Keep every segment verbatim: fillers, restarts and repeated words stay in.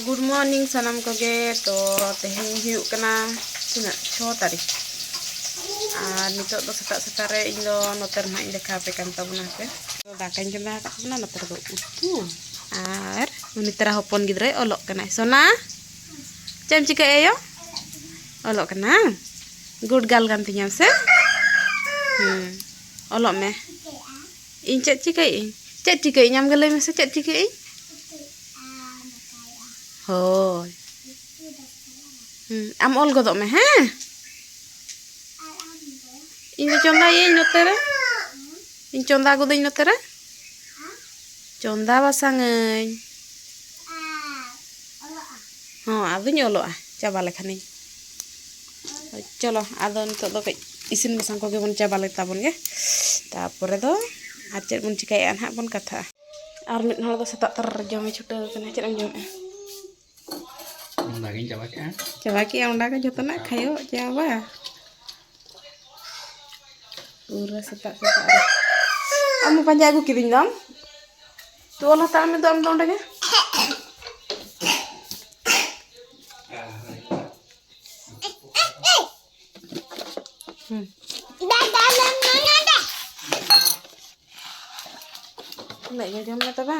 Good morning ᱥᱟᱱᱟᱢ ᱠᱚᱜᱮ᱾ ᱛᱚ ᱛᱮᱦᱮᱧ ᱦᱩᱭᱩᱜ ᱠᱟᱱᱟ ᱛᱤᱱᱟᱹᱜ, ᱪᱷᱚ ᱛᱟᱹᱨᱤᱠᱷ᱾ ᱟᱨ ᱱᱤᱛᱚᱜ ᱫᱚ ᱥᱮᱛᱟᱜ ᱥᱮᱛᱟᱜ ᱨᱮ ᱤᱧ ᱫᱚ ᱱᱚᱛᱮ ᱨᱮ ᱱᱟᱦᱟᱜ ᱤᱧ ᱫᱮᱠᱷᱟᱣ ᱟᱯᱮ ᱠᱟᱱ ᱛᱟᱵᱚᱱᱟ ᱦᱟᱯᱮ᱾ ᱫᱟᱠᱟᱧ ᱪᱚᱸᱫᱟ ᱟᱠᱟᱫ ᱛᱟᱵᱚᱱᱟ, ᱱᱚᱛᱮ ᱨᱮᱫᱚ ᱩᱛᱩ᱾ ᱟᱨ ᱩᱱᱤ ᱛᱟᱨᱟ ᱦᱚᱯᱚᱱ ᱜᱤᱫᱽᱨᱟᱹᱭ ᱚᱞᱚᱜ ᱠᱟᱱᱟᱭ᱾ ᱥᱳᱱᱟ, ᱪᱮᱫ ᱮᱢ ᱪᱤᱠᱟᱹᱭᱟ ᱭᱳ? ᱚᱞᱚᱜ ᱠᱟᱱᱟ᱾ Good girl ᱠᱟᱱ ᱛᱤᱧᱟᱢ ᱥᱮ? ᱦᱮᱸ, ᱚᱞᱚᱜ ᱢᱮ᱾ ᱤᱧ ᱪᱮᱫ ᱪᱤᱠᱟᱹᱭᱮᱫ ᱟᱹᱧ? ᱪᱮᱫ ᱪᱤᱠᱟᱹᱭᱮᱫ ᱟᱹᱧ? ᱟᱢᱜᱮ ᱞᱟᱹᱭ ᱢᱮᱥᱮ, ᱪᱮᱫ ᱪᱤᱠᱟᱹᱭᱮᱫ ᱟᱹᱧ? ᱦᱳᱭ᱾ ᱦᱩᱸ, ᱟᱢ ᱚᱞ ᱜᱚᱫᱚᱜ ᱢᱮ, ᱦᱮᱸ? ᱤᱧ ᱫᱚ ᱪᱚᱸᱫᱟᱭᱟᱹᱧ ᱱᱚᱛᱮ ᱨᱮ᱾ ᱤᱧ ᱪᱚᱸᱫᱟ ᱜᱚᱫᱟᱹᱧ ᱱᱚᱛᱮ ᱨᱮ᱾ ᱪᱚᱸᱫᱟ ᱵᱟᱥᱟᱝᱟᱹᱧ᱾ ᱦᱚᱸ, ᱟᱫᱚᱧ ᱚᱞᱚᱜᱼᱟ, ᱪᱟᱵᱟ ᱞᱮᱠᱷᱟᱱᱤᱧ᱾ ᱪᱚᱞᱚ, ᱟᱫᱚ ᱱᱤᱛᱚᱜ ᱫᱚ ᱠᱟᱹᱡ ᱤᱥᱤᱱ ᱵᱟᱥᱟᱝ ᱠᱚᱜᱮ ᱵᱚᱱ ᱪᱟᱵᱟ ᱞᱮ ᱛᱟᱵᱚᱱ ᱜᱮ, ᱛᱟᱯᱚᱨᱮ ᱫᱚ ᱟᱨ ᱪᱮᱫ ᱵᱚᱱ ᱪᱤᱠᱟᱹᱭᱮᱫᱼᱟ ᱱᱟᱦᱟᱜ ᱵᱚᱱ ᱠᱟᱛᱷᱟᱜᱼᱟ᱾ ᱟᱨ ᱢᱤᱫ ᱦᱚᱲ ᱫᱚ ᱥᱮᱛᱟᱜ ᱛᱚᱨᱟ ᱨᱮ ᱡᱚᱢᱮ ᱪᱷᱩᱴᱟᱹᱣ ᱟᱠᱟᱱᱟ᱾ ᱪᱮᱫ ᱮᱢ ᱡᱚᱢᱮᱫᱼᱟ? ᱚᱱᱟᱜᱤᱧ ᱪᱟᱵᱟ ᱠᱮᱜᱼᱟ᱾ ᱪᱟᱵᱟ ᱠᱮᱜᱼᱟ, ᱚᱱᱟ ᱜᱮ ᱡᱚᱛᱚᱱᱟᱜ ᱠᱷᱟᱭᱚ ᱪᱟᱵᱟ᱾ ᱯᱩᱨᱟᱹ ᱥᱮᱛᱟᱜ ᱥᱮᱛᱟᱜ ᱨᱮ᱾ ᱟᱢ ᱦᱚᱸ ᱯᱟᱸᱡᱟ ᱟᱹᱜᱩ ᱠᱤᱫᱤᱧ ᱫᱚ ᱟᱢ᱾ ᱛᱚ ᱚᱞ ᱦᱟᱛᱟᱲ ᱢᱮ ᱫᱚ ᱟᱢ ᱫᱚ ᱚᱸᱰᱮ ᱜᱮ᱾ ᱦᱩᱸ᱾ ᱩᱱᱟᱹᱜ ᱜᱮ ᱡᱚᱢ ᱢᱮ ᱛᱚᱵᱮ᱾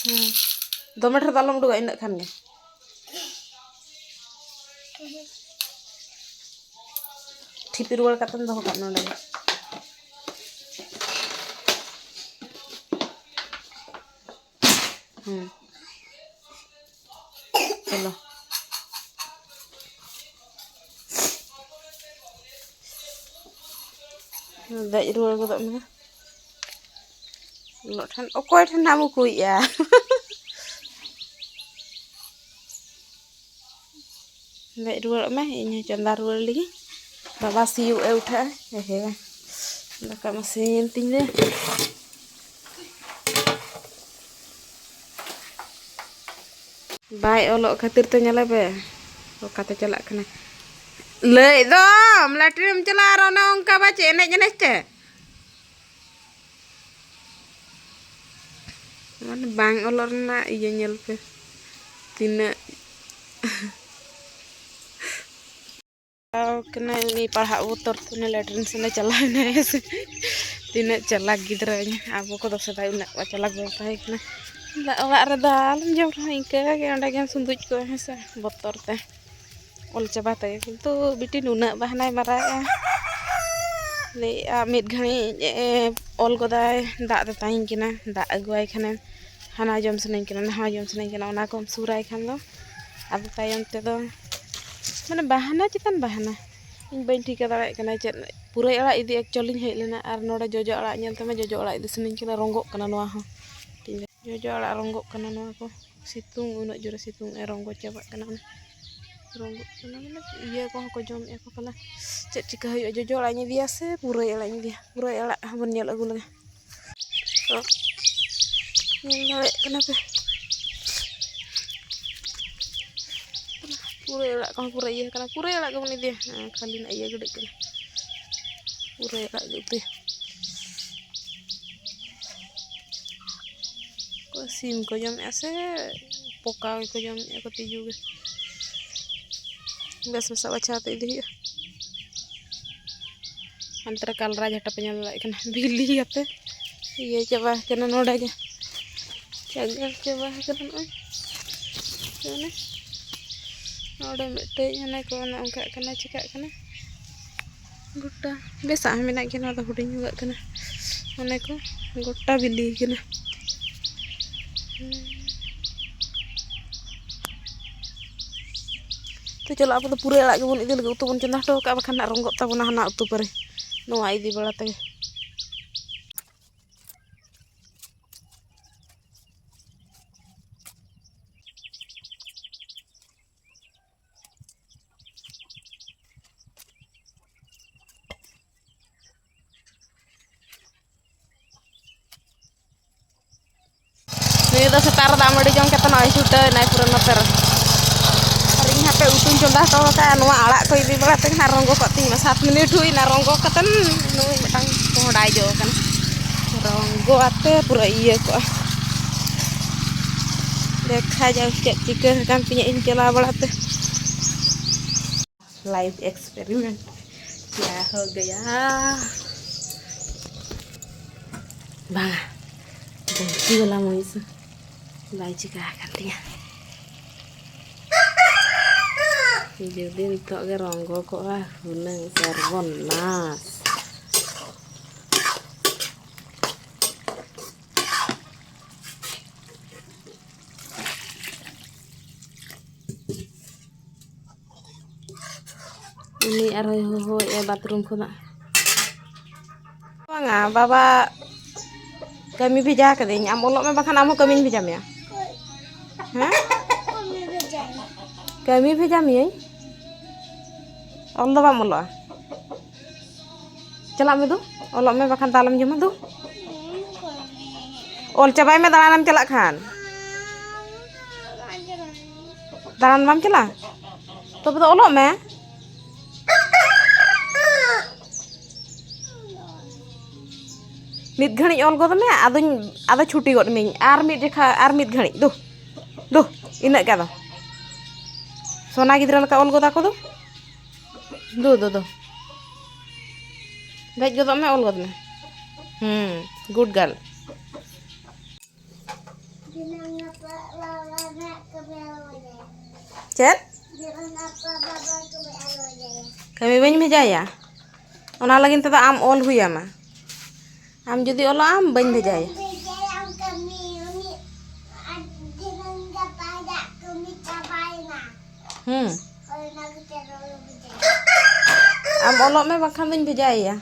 ᱦᱩᱸ᱾ ᱫᱚᱢᱮ ᱰᱷᱮᱨ ᱫᱚ ᱟᱞᱚᱢ ᱩᱰᱩᱠᱟ, ᱤᱱᱟᱹᱜ ᱠᱷᱟᱱ ᱜᱮ᱾ ᱴᱷᱤᱯᱤ ᱨᱩᱣᱟᱹᱲ ᱠᱟᱛᱮᱢ ᱫᱚᱦᱚ ᱠᱟᱜ ᱢᱮ ᱚᱸᱰᱮ ᱜᱮ᱾ ᱦᱩᱸ᱾ ᱪᱚᱞᱚ᱾ ᱫᱮᱡ ᱨᱩᱣᱟᱹᱲ ᱜᱚᱫᱚᱜ ᱢᱮ᱾ ᱩᱱᱟᱹᱜ ᱴᱷᱮᱱ ᱚᱠᱚᱭ ᱴᱷᱮᱱ ᱦᱟᱸᱜ ᱮᱢ ᱩᱠᱩᱭᱮᱜᱼᱟ? ᱫᱮᱡ ᱨᱩᱣᱟᱹᱲᱚᱜ ᱢᱮ, ᱤᱧ ᱦᱚᱸ ᱪᱚᱸᱫᱟ ᱨᱩᱣᱟᱹᱲ ᱞᱮᱜᱤᱧ᱾ ᱵᱟᱵᱟ ᱥᱤᱭᱳᱜ ᱮ ᱩᱴᱷᱟᱹᱜᱼᱟ᱾ ᱮᱦᱮ, ᱫᱟᱠᱟ ᱢᱟ ᱥᱮᱭᱮᱱ ᱛᱤᱧ ᱨᱮ᱾ ᱵᱟᱭ ᱚᱞᱚᱜ ᱠᱷᱟᱹᱛᱤᱨ ᱛᱮ ᱧᱮᱞᱮ ᱯᱮ, ᱚᱠᱟᱛᱮ ᱪᱟᱞᱟᱜ ᱠᱟᱱᱟᱭ᱾ ᱞᱟᱹᱭ ᱫᱚᱢ ᱞᱟᱴᱨᱤᱱ ᱮᱢ ᱪᱟᱞᱟᱜᱼᱟ ᱟᱨ ᱚᱱᱮ ᱚᱱᱠᱟ ᱵᱟᱪᱮ ᱮᱱᱮᱡ ᱮᱱᱮᱡ ᱛᱮ᱾ ᱢᱟᱱᱮ ᱵᱟᱝ ᱚᱞᱚᱜ ᱨᱮᱱᱟᱜ ᱤᱭᱟᱹ ᱧᱮᱞ ᱯᱮ, ᱛᱤᱱᱟᱹᱜ ᱪᱟᱞᱟᱣ ᱠᱟᱱᱟᱭ ᱩᱱᱤ ᱯᱟᱲᱦᱟᱜ ᱵᱚᱛᱚᱨ ᱛᱮ, ᱩᱱᱤ ᱞᱮᱴᱨᱤᱱ ᱥᱮᱱᱮ ᱪᱟᱞᱟᱣ ᱮᱱᱟᱭ ᱦᱮᱸ ᱥᱮ᱾ ᱛᱤᱱᱟᱹᱜ ᱪᱟᱞᱟᱠ ᱜᱤᱫᱽᱨᱟᱹ, ᱟᱵᱚ ᱠᱚᱫᱚ ᱥᱮᱫᱟᱭ ᱩᱱᱟᱹᱜ ᱪᱟᱞᱟᱠ ᱵᱟᱵᱚ ᱛᱟᱦᱮᱸ ᱠᱟᱱᱟ᱾ ᱫᱟᱜ ᱚᱲᱟᱜ ᱨᱮ ᱫᱟᱞ ᱡᱚᱢ ᱨᱮᱦᱚᱸ ᱤᱱᱠᱟᱹ ᱜᱮ, ᱚᱸᱰᱮ ᱜᱮᱢ ᱥᱩᱸᱫᱩᱡ ᱠᱚᱜᱼᱟ ᱦᱮᱸ ᱥᱮ, ᱵᱚᱛᱚᱨ ᱛᱮ ᱚᱞ ᱪᱟᱵᱟ ᱛᱮᱜᱮ᱾ ᱠᱤᱱᱛᱩ ᱵᱤᱴᱤ ᱱᱩᱱᱟᱹᱜ ᱵᱟᱦᱱᱟᱭ ᱢᱟᱨᱟᱣᱮᱫᱼᱟ, ᱞᱟᱹᱭᱮᱫᱼᱟ ᱢᱤᱫ ᱜᱷᱟᱹᱲᱤᱡ ᱮ ᱚᱞ ᱜᱚᱫᱟᱭ, ᱫᱟᱜ ᱛᱮᱛᱟᱝ ᱠᱟᱱᱟ, ᱫᱟᱜ ᱟᱹᱜᱩᱣᱟᱭ ᱠᱷᱟᱱᱮᱢ, ᱦᱟᱱᱟ ᱡᱚᱢ ᱥᱟᱱᱟᱧ ᱠᱟᱱᱟ, ᱱᱟᱣᱟ ᱡᱚᱢ ᱥᱟᱱᱟᱧ ᱠᱟᱱᱟ, ᱚᱱᱟ ᱠᱚᱢ ᱥᱩᱨᱟᱭ ᱠᱷᱟᱱ ᱫᱚ ᱟᱫᱚ ᱛᱟᱭᱚᱢ ᱛᱮᱫᱚ ᱢᱟᱱᱮ ᱵᱟᱦᱟᱱᱟ ᱪᱮᱛᱟᱱ ᱵᱟᱦᱟᱱᱟ᱾ ᱤᱧ ᱵᱟᱹᱧ ᱴᱷᱤᱠᱟᱹ ᱫᱟᱲᱮᱭᱟᱜ ᱠᱟᱱᱟ ᱪᱮᱫ, ᱯᱩᱨᱟᱹᱭ ᱟᱲᱟᱜ ᱤᱫᱤ ᱮᱠᱪᱩᱭᱮᱞᱤᱧ ᱦᱮᱡ ᱞᱮᱱᱟ, ᱟᱨ ᱱᱚᱰᱮ ᱡᱚᱡᱚ ᱟᱲᱟᱜ ᱧᱮᱞ ᱛᱮᱢᱟ ᱡᱚᱡᱚ ᱟᱲᱟᱜ ᱤᱫᱤ ᱥᱟᱱᱟᱧ ᱠᱟᱱᱟ, ᱨᱚᱸᱜᱚᱜ ᱠᱟᱱᱟ ᱱᱚᱣᱟ ᱦᱚᱸ᱾ ᱡᱚᱡᱚ ᱟᱲᱟᱜ ᱨᱚᱸᱜᱚᱜ ᱠᱟᱱᱟ ᱱᱚᱣᱟ ᱠᱚ, ᱥᱤᱛᱩᱝ ᱩᱱᱟᱹᱜ ᱡᱳᱨᱮ ᱥᱤᱛᱩᱝ ᱮ, ᱨᱚᱸᱜᱚ ᱪᱟᱵᱟᱜ ᱠᱟᱱᱟ ᱚᱱᱟ᱾ ᱨᱚᱸᱜᱚᱜ ᱠᱟᱱᱟ ᱢᱟᱱᱮ ᱤᱭᱟᱹ ᱠᱚᱦᱚᱸ ᱠᱚ ᱡᱚᱢᱮᱫᱼᱟ ᱠᱚ ᱯᱟᱞᱮ᱾ ᱪᱮᱫ ᱪᱤᱠᱟᱹ ᱦᱩᱭᱩᱜᱼᱟ, ᱡᱚᱡᱚ ᱟᱲᱟᱜ ᱤᱧ ᱤᱫᱤᱭᱟ ᱥᱮ ᱯᱩᱨᱟᱹᱭ ᱟᱲᱟᱜ ᱤᱧ ᱤᱫᱤᱭᱟ? ᱯᱩᱨᱟᱹᱭ ᱟᱲᱟᱜ ᱦᱚᱸᱵᱚᱱ ᱧᱮᱞ ᱟᱹᱜᱩ ᱞᱮᱜᱮ᱾ ᱛᱚ, ᱧᱮᱞ ᱫᱟᱲᱮᱭᱟᱜ ᱠᱟᱱᱟ ᱯᱮ, ᱯᱩᱨᱟᱹᱭ ᱟᱲᱟᱜ ᱠᱚᱦᱚᱸ ᱯᱩᱨᱟᱹ ᱤᱭᱟᱹ ᱠᱟᱱᱟ᱾ ᱯᱩᱨᱟᱹᱭ ᱟᱲᱟᱜ ᱜᱮᱵᱚᱱ ᱤᱫᱤᱭᱟ᱾ ᱦᱮᱸ, ᱠᱷᱟᱹᱞᱤ ᱱᱟᱜ ᱤᱭᱟᱹ ᱜᱤᱰᱤᱜ ᱠᱟᱱᱟ, ᱯᱩᱨᱟᱹᱭ ᱟᱲᱟᱜ ᱜᱮ ᱩᱛᱩᱭᱟ᱾ ᱚᱠᱚᱭ ᱥᱤᱢ ᱠᱚ ᱡᱚᱢᱮᱫᱼᱟ ᱥᱮ ᱯᱚᱠᱟ ᱜᱮᱠᱚ ᱡᱚᱢᱮᱫᱼᱟ ᱠᱚ, ᱛᱤᱡᱩ ᱜᱮ᱾ ᱵᱮᱥ ᱵᱮᱥᱟᱜ ᱵᱟᱪᱷᱟᱣ ᱠᱟᱛᱮ ᱤᱫᱤ ᱦᱩᱭᱩᱜᱼᱟ᱾ ᱦᱟᱱᱛᱮ ᱨᱮ ᱠᱟᱞᱨᱟ ᱡᱷᱟᱴᱟ ᱯᱮ ᱧᱮᱞ ᱫᱟᱲᱮᱭᱟᱜ ᱠᱟᱱᱟ, ᱵᱤᱞᱤ ᱠᱟᱛᱮ ᱤᱭᱟᱹ ᱪᱟᱵᱟ ᱠᱟᱱᱟ ᱱᱚᱰᱮ ᱜᱮ᱾ ᱪᱟᱜᱟᱲ ᱪᱟᱵᱟ ᱠᱟᱱᱟ ᱱᱚᱜᱼᱚᱭ᱾ ᱚᱱᱮ ᱱᱚᱰᱮ ᱢᱤᱫᱴᱮᱡ ᱚᱱᱮ ᱠᱚ ᱚᱱᱮ ᱚᱱᱠᱟᱜ ᱠᱟᱱᱟ, ᱪᱤᱠᱟᱹᱜ ᱠᱟᱱᱟ᱾ ᱜᱚᱴᱟ ᱵᱮᱥᱟᱜ ᱦᱚᱸ ᱢᱮᱱᱟᱜ ᱜᱮᱭᱟ, ᱱᱚᱣᱟ ᱫᱚ ᱦᱩᱰᱤᱧ ᱧᱚᱜᱟᱜ ᱠᱟᱱᱟ᱾ ᱚᱱᱮ ᱠᱚ ᱜᱚᱴᱟ ᱵᱤᱞᱤ ᱠᱟᱱᱟ᱾ ᱛᱚ ᱪᱚᱞᱚ, ᱟᱵᱚ ᱫᱚ ᱯᱩᱨᱟᱹᱭ ᱟᱲᱟᱜ ᱜᱮᱵᱚᱱ ᱤᱫᱤ ᱞᱟᱹᱜᱤᱫ, ᱩᱛᱩ ᱵᱚᱱ ᱪᱚᱸᱫᱟ ᱦᱚᱴᱚ ᱠᱟᱜᱼᱟ, ᱵᱟᱠᱷᱟᱱ ᱦᱟᱸᱜ ᱨᱚᱸᱜᱚᱜ ᱛᱟᱵᱚᱱᱟ ᱦᱟᱱᱟ ᱩᱛᱩ ᱯᱚᱨᱮ ᱱᱚᱣᱟ ᱤᱫᱤ ᱵᱟᱲᱟ ᱛᱮᱜᱮ᱾ ᱱᱩᱭ ᱫᱚ ᱥᱮᱛᱟᱜ ᱨᱮ ᱫᱟᱜ ᱢᱟᱹᱰᱤ ᱡᱚᱢ ᱠᱟᱛᱮ ᱱᱚᱜᱼᱚᱭ ᱪᱷᱩᱴᱟᱹᱣ ᱮᱱᱟᱭ ᱯᱩᱨᱟᱹ ᱱᱚᱛᱮ ᱨᱮ᱾ ᱟᱨ ᱤᱧ ᱦᱟᱯᱮ ᱩᱛᱩᱧ ᱪᱚᱸᱫᱟ ᱦᱚᱴᱚ ᱟᱠᱟᱫᱼᱟ, ᱱᱚᱣᱟ ᱟᱲᱟᱜ ᱠᱚ ᱤᱫᱤ ᱵᱟᱲᱟ ᱛᱮᱜᱮ ᱱᱟᱜ ᱨᱚᱸᱜᱚ ᱠᱚᱜ ᱛᱤᱧ ᱢᱟ᱾ ᱥᱟᱛ ᱢᱤᱱᱤᱴ ᱦᱩᱭᱱᱟ ᱨᱚᱸᱜᱚ ᱠᱟᱛᱮᱱ, ᱱᱩᱭ ᱢᱤᱫᱴᱟᱝ ᱠᱚᱦᱰᱟᱭ ᱡᱚ ᱟᱠᱟᱱᱟ, ᱨᱚᱸᱜᱚ ᱟᱛᱮ ᱯᱩᱨᱟᱹ ᱤᱭᱟᱹ ᱠᱚᱜᱼᱟ᱾ ᱫᱮᱠᱷᱟ ᱡᱟᱣ ᱪᱮᱫ ᱪᱤᱠᱟᱹ ᱟᱠᱟᱱ ᱛᱤᱧᱟᱹ ᱤᱧ ᱪᱟᱞᱟᱣ ᱵᱟᱲᱟᱛᱮ᱾ ᱞᱟᱭᱤᱵᱷ ᱮᱠᱥᱯᱮᱨᱤᱢᱮᱱᱴ ᱠᱭᱟ ᱦᱳ ᱜᱟᱭᱟ᱾ ᱵᱟᱝᱟ, ᱵᱚᱱᱴᱤ ᱵᱟᱞᱟ ᱢᱩᱱᱤᱥ ᱵᱟᱭ ᱪᱤᱠᱟ ᱟᱠᱟᱱ ᱛᱤᱧᱟᱹ᱾ ᱡᱩᱫᱤ ᱱᱤᱛᱚᱜ ᱜᱮ ᱨᱚᱝᱜᱚ ᱠᱚᱜᱼᱟ ᱦᱩᱱᱟᱹᱝ, ᱥᱚᱨᱵᱚᱱᱟᱥ᱾ ᱩᱱᱤ ᱟᱨᱦᱚᱸᱭ ᱦᱚᱦᱚᱭᱮᱫᱼᱟ ᱵᱟᱛᱷᱨᱩᱢ ᱠᱷᱚᱱᱟᱜ᱾ ᱵᱟᱝᱟ, ᱵᱟᱵᱟ ᱠᱟᱹᱢᱤ ᱵᱷᱮᱡᱟ ᱠᱟᱹᱫᱟᱹᱧ, ᱟᱢ ᱚᱞᱚᱜ ᱢᱮ, ᱵᱟᱠᱷᱟᱱ ᱟᱢ ᱦᱚᱸ ᱠᱟᱹᱢᱤᱧ ᱵᱷᱮᱡᱟ ᱢᱮᱭᱟ᱾ ᱦᱮᱸ? ᱠᱟᱹᱢᱤ ᱵᱷᱮᱡᱟ ᱢᱤᱭᱟᱹᱧ᱾ ᱚᱞ ᱫᱚ ᱵᱟᱢ ᱚᱞᱚᱜᱼᱟ? ᱪᱟᱞᱟᱜ ᱢᱮ ᱫᱩ, ᱚᱞᱚᱜ ᱢᱮ, ᱵᱟᱠᱷᱟᱱ ᱫᱟᱞᱮᱢ ᱡᱚᱢᱟ ᱫᱩ᱾ ᱚᱞ ᱪᱟᱵᱟᱭ ᱢᱮ, ᱫᱟᱬᱟᱱᱮᱢ ᱪᱟᱞᱟᱜ ᱠᱷᱟᱱ᱾ ᱫᱟᱬᱟᱱ ᱵᱟᱢ ᱪᱟᱞᱟᱜᱼᱟ? ᱛᱚᱵᱮ ᱫᱚ ᱚᱞᱚᱜ ᱢᱮ᱾ ᱢᱤᱫ ᱜᱷᱟᱹᱲᱤᱡ ᱚᱞ ᱜᱚᱫ ᱢᱮ, ᱟᱫᱚᱧ, ᱟᱫᱚ ᱪᱷᱩᱴᱤ ᱜᱚᱫ ᱢᱤᱭᱟᱹᱧ᱾ ᱟᱨ ᱢᱤᱫ ᱡᱮᱠᱷᱟ, ᱟᱨ ᱢᱤᱫ ᱜᱷᱟᱹᱲᱤᱡ ᱫᱩ, ᱫᱩ, ᱤᱱᱟᱹᱜ ᱜᱮ ᱟᱫᱚ᱾ ᱥᱚᱱᱟ ᱜᱤᱫᱽᱨᱟᱹ ᱞᱮᱠᱟ ᱚᱞ ᱜᱚᱫᱟ ᱠᱚ ᱫᱩ᱾ ᱫᱩ, ᱫᱩ, ᱫᱩ᱾ ᱫᱮᱡ ᱜᱚᱫᱚᱜ ᱢᱮ, ᱚᱞ ᱜᱚᱫ ᱢᱮ᱾ ᱦᱩᱸ, ᱜᱩᱰ ᱜᱟᱨᱞ᱾ ᱪᱮᱫ? ᱠᱟᱹᱢᱤ ᱵᱟᱹᱧ ᱵᱷᱮᱡᱟᱭᱟ? ᱚᱱᱟ ᱞᱟᱹᱜᱤᱫ ᱛᱮᱫᱚ ᱟᱢ ᱚᱞ ᱦᱩᱭ ᱟᱢᱟ᱾ ᱟᱢ ᱡᱩᱫᱤ ᱚᱞᱚᱜ ᱟᱢ, ᱵᱟᱹᱧ ᱵᱷᱮᱡᱟᱭᱟ᱾ ᱦᱩᱸ᱾ ᱟᱢ ᱚᱞᱚᱜ ᱢᱮ, ᱵᱟᱝᱠᱷᱟᱱ ᱫᱚᱧ ᱵᱷᱮᱡᱟᱭᱮᱭᱟ᱾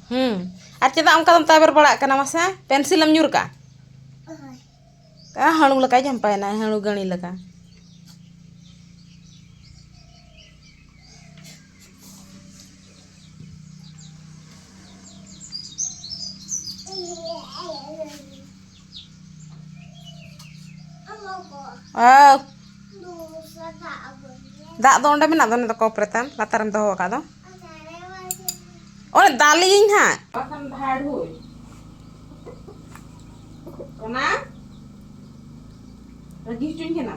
ᱦᱩᱸ᱾ ᱟᱨ ᱪᱮᱫᱟᱜ ᱚᱱᱠᱟ ᱫᱚᱢ ᱛᱟᱵᱮᱨ ᱵᱟᱲᱟᱜ ᱠᱟᱱᱟ ᱢᱟᱥᱮ? ᱯᱮᱱᱥᱤᱞ ᱮᱢ ᱧᱩᱨ ᱠᱟᱜᱼᱟ? ᱦᱳᱭ᱾ ᱟ, ᱦᱟᱹᱬᱩ ᱞᱮᱠᱟᱭ ᱡᱷᱟᱢᱯᱟᱭᱮᱱᱟ, ᱦᱟᱹᱬᱩ ᱜᱟᱹᱬᱤ ᱞᱮᱠᱟ᱾ ᱟᱣ᱾ ᱫᱟᱜ ᱫᱚ ᱚᱸᱰᱮ ᱢᱮᱱᱟᱜ ᱫᱚ, ᱚᱱᱮ ᱫᱚ ᱠᱚᱯ ᱨᱮ ᱛᱟᱢ, ᱞᱟᱛᱟᱨᱮᱢ ᱫᱚᱦᱚ ᱟᱠᱟᱫ ᱫᱚ᱾ ᱚᱱᱮ ᱫᱟᱞᱤᱧ ᱦᱟᱸᱜ᱾ ᱵᱟᱠᱷᱟᱱ ᱫᱷᱟᱲ ᱦᱩᱭ᱾ ᱚᱱᱟ ᱨᱟᱹᱜᱤ ᱦᱚᱪᱚᱧ ᱠᱟᱱᱟ᱾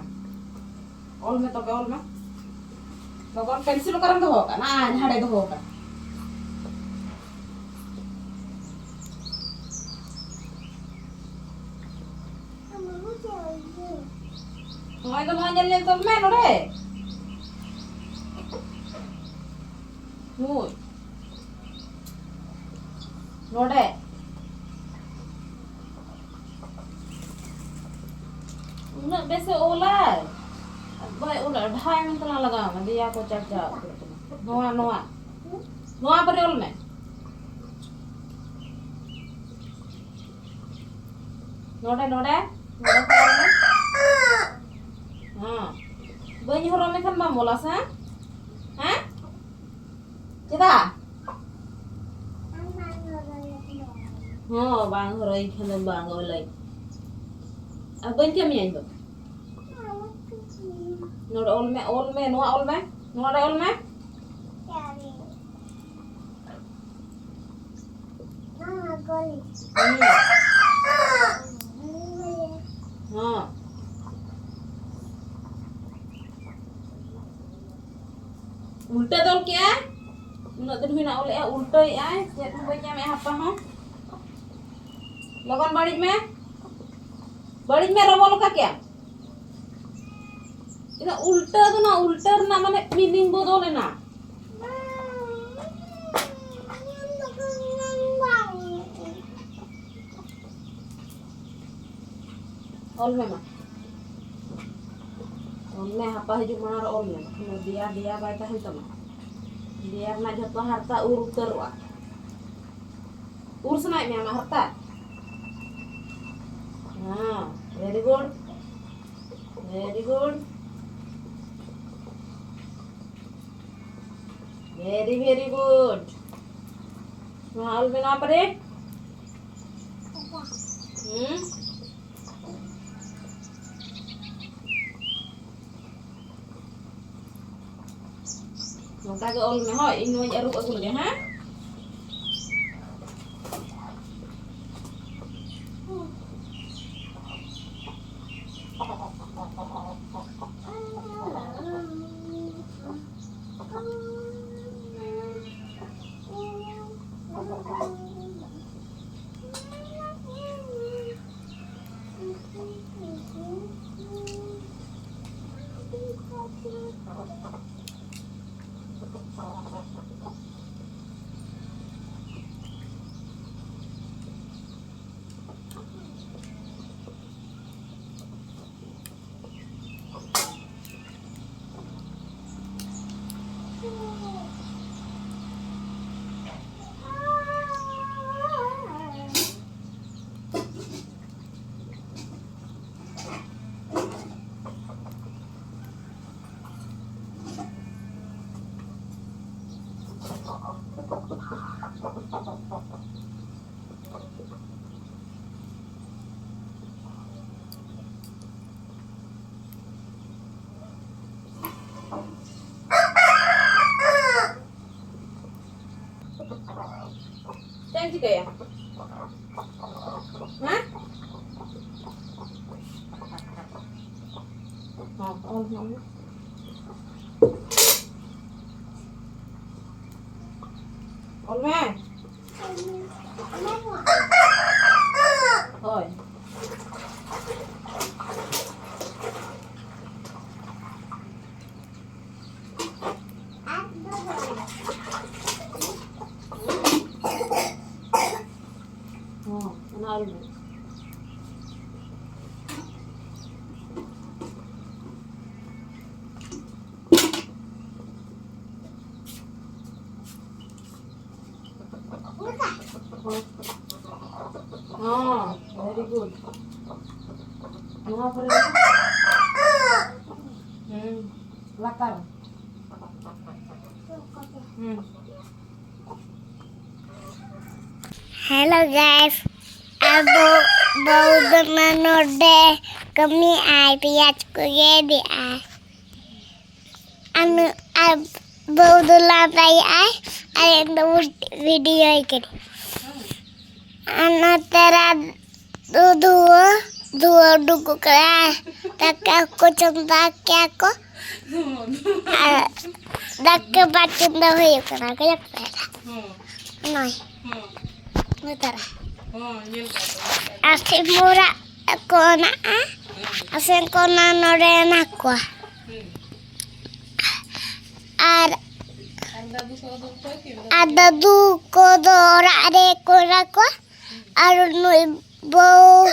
ᱚᱞ ᱢᱮ ᱛᱚᱵᱮ, ᱚᱞ ᱢᱮ᱾ ᱞᱚᱜᱚᱱ, ᱯᱮᱱᱥᱤᱞ ᱚᱠᱟᱨᱮᱢ ᱫᱚᱦᱚ ᱟᱠᱟᱫ? ᱱᱟ, ᱦᱟᱸᱰᱮ ᱫᱚᱦᱚ ᱟᱠᱟᱫ᱾ ᱱᱚᱜᱼᱚᱭ ᱫᱚ ᱱᱚᱣᱟ ᱧᱮᱞ ᱧᱮᱞ ᱛᱚᱞ ᱢᱮ ᱱᱚᱰᱮ᱾ ᱱᱩᱭ᱾ ᱱᱚᱰᱮ᱾ ᱩᱱᱟᱹᱜ ᱵᱮᱥᱮ ᱚᱞᱟᱭ᱾ ᱵᱟᱭ ᱚᱞᱟ, ᱰᱷᱟᱭ ᱢᱮᱱᱛᱮ ᱞᱟᱜᱟᱣ ᱢᱮ, ᱫᱮᱭᱟ ᱠᱚ ᱪᱟᱠᱪᱟᱣ ᱩᱛᱟᱹᱨᱚᱜ ᱠᱟᱱᱟ᱾ ᱱᱚᱣᱟ, ᱱᱚᱣᱟ᱾ ᱱᱚᱣᱟ ᱯᱟᱨᱮ ᱚᱞ ᱢᱮ᱾ ᱱᱚᱰᱮ, ᱱᱚᱰᱮ᱾ ᱱᱚᱰᱮ ᱠᱷᱚᱱ ᱚᱞ ᱢᱮ᱾ ᱦᱮᱸ᱾ ᱵᱟᱹᱧ ᱦᱚᱨᱚᱜ ᱢᱮᱠᱷᱟᱱ ᱵᱟᱢ ᱚᱞᱟ ᱥᱮ? ᱦᱮᱸ? ᱪᱮᱫᱟᱜ? ᱦᱚᱸ, ᱵᱟᱝ ᱦᱚᱨᱚᱜ ᱤᱧ ᱠᱷᱟᱱ ᱫᱚ ᱵᱟᱝ ᱚᱞᱟᱹᱧ᱾ ᱟᱨ ᱵᱟᱹᱧ ᱠᱟᱹᱢᱤᱭᱟ ᱤᱧ ᱫᱚ᱾ ᱱᱚᱰᱮ ᱚᱞ ᱢᱮ, ᱚᱞ ᱢᱮ, ᱱᱚᱣᱟ ᱚᱞ ᱢᱮ, ᱱᱚᱣᱟ ᱨᱮ ᱚᱞ ᱢᱮ᱾ ᱦᱩᱸ᱾ ᱦᱚᱸ᱾ ᱩᱞᱴᱟᱹ ᱫᱚ ᱚᱞ ᱠᱮᱜᱼᱟ᱾ ᱩᱱᱟᱹᱜ ᱫᱤᱱ ᱦᱩᱭᱱᱟ ᱚᱞᱮᱜᱼᱟ, ᱩᱞᱴᱟᱹᱭᱮᱜᱼᱟᱭ, ᱪᱮᱫ ᱦᱚᱸ ᱵᱟᱹᱧ ᱧᱟᱢᱮᱜᱼᱟ ᱦᱟᱯᱟ ᱦᱚᱸ᱾ ᱞᱚᱜᱚᱱ ᱵᱟᱹᱲᱤᱡ ᱢᱮ, ᱵᱟᱹᱲᱤᱡ ᱢᱮ, ᱨᱚᱵᱚ ᱞᱮᱠᱟ ᱠᱮᱜᱼᱟᱢ᱾ ᱤᱱᱟᱹ ᱩᱞᱴᱟᱹ ᱫᱚ ᱱᱟ, ᱩᱞᱴᱟᱹ ᱨᱮᱱᱟᱜ ᱢᱟᱱᱮ meaning ᱵᱚᱫᱚᱞ ᱮᱱᱟ᱾ ᱚᱞ ᱢᱮ ᱢᱟ᱾ ᱚᱞ ᱢᱮ, ᱦᱟᱯᱟ ᱦᱤᱡᱩᱜ ᱢᱟᱲᱟᱝ ᱨᱮ ᱚᱞ ᱢᱮ᱾ ᱵᱟᱠᱷᱟᱱ ᱫᱚ ᱫᱮᱭᱟ, ᱫᱮᱭᱟ ᱵᱟᱭ ᱛᱟᱦᱮᱱ ᱛᱟᱢᱟ᱾ ᱫᱮᱭᱟ ᱨᱮᱱᱟᱜ ᱡᱷᱚᱛᱚ ᱦᱟᱨᱛᱟ ᱩᱨ ᱩᱛᱟᱹᱨᱚᱜᱼᱟ᱾ ᱩᱨ ᱥᱟᱱᱟᱭᱮᱫ ᱢᱮᱭᱟ ᱟᱢᱟᱜ ᱦᱟᱨᱛᱟ? ᱦᱮᱸ, very good, very good, very, very good. ᱱᱚᱣᱟ ᱚᱞ ᱢᱮ ᱱᱚᱣᱟ ᱯᱟᱨᱮ᱾ ᱦᱩᱸ᱾ ᱱᱚᱝᱠᱟ ᱜᱮ ᱚᱞ ᱢᱮ, ᱦᱳᱭ, ᱤᱧ ᱱᱚᱣᱟᱧ ᱟᱹᱨᱩᱵ ᱟᱹᱜᱩ ᱞᱮᱜᱮ, ᱦᱮᱸ? ᱪᱮᱫ ᱮᱢ ᱪᱤᱠᱟᱹᱭᱟ? ᱦᱮᱸ? ᱦᱚᱸ, ᱚᱞ ᱦᱚᱸ ᱚᱞ ᱢᱮ᱾ ᱚᱞ ᱢᱮ᱾ ᱦᱳᱭ᱾ ᱦᱚᱸ, ᱚᱱᱟ ᱟᱹᱞᱩ᱾ ᱦᱚᱸ, very good. ᱱᱚᱣᱟ ᱯᱚᱨᱮ ᱫᱚ? ᱦᱩᱸ, ᱞᱟᱛᱟᱨ᱾ ᱦᱩᱸ᱾ Hello guys, ᱟᱵᱚ ᱵᱟᱹᱦᱩ ᱫᱚ ᱱᱚᱰᱮ ᱠᱟᱹᱢᱤᱭᱮᱫᱼᱟᱭ, ᱯᱮᱸᱭᱟᱡᱽ ᱠᱚ ᱜᱮᱫᱮᱜᱼᱟᱭ᱾ ᱟᱨ ᱱᱩ-, ᱟᱨ ᱵᱟᱹᱦᱩ ᱫᱚ ᱞᱟᱸᱫᱟᱭᱮᱫᱼᱟᱭ, ᱟᱨ ᱤᱧ ᱫᱚ ᱵᱷᱤᱰᱤᱭᱳᱭ ᱠᱟᱹᱱᱟᱹᱧ᱾ ᱟᱨ ᱱᱚᱛᱮ ᱨᱮ ᱫᱩ-, ᱫᱷᱩᱣᱟᱹ, ᱫᱷᱩᱣᱟᱹ ᱩᱰᱩᱠᱚᱜ ᱠᱟᱱᱟ᱾ ᱫᱟᱠᱟ ᱠᱚ ᱪᱚᱸᱫᱟ ᱠᱮᱭᱟ ᱠᱚ᱾ ᱟᱨ ᱫᱟᱠᱟ ᱵᱟᱝ ᱪᱚᱸᱫᱟ ᱦᱩᱭᱩᱜ ᱠᱟᱱᱟ, ᱠᱚᱭᱚᱜ ᱯᱮ᱾ ᱱᱚᱜᱼᱚᱭ᱾ ᱱᱮᱛᱟᱨ ᱦᱚᱸ ᱧᱮᱞ ᱠᱟᱜ ᱠᱚᱣᱟ᱾ ᱟᱨ ᱥᱤᱢ ᱚᱲᱟᱜ ᱠᱚ ᱢᱮᱱᱟᱜᱼᱟ᱾ ᱟᱨ ᱥᱤᱢ ᱠᱚ ᱚᱱᱟ ᱱᱚᱰᱮ ᱢᱮᱱᱟᱜ ᱠᱚᱣᱟ᱾ ᱦᱩᱸ᱾ ᱟᱨ ᱟᱨ ᱫᱟᱫᱩ ᱠᱚᱫᱚ ᱚᱠᱚᱭ ᱠᱤᱱ ᱫᱚ? ᱟᱨ ᱫᱟᱫᱩ ᱠᱚᱫᱚ ᱚᱲᱟᱜ ᱨᱮ ᱠᱚ ᱢᱮᱱᱟᱜ ᱠᱚᱣᱟ᱾ ᱟᱨ ᱱᱩᱭ ᱵᱟᱹᱦᱩ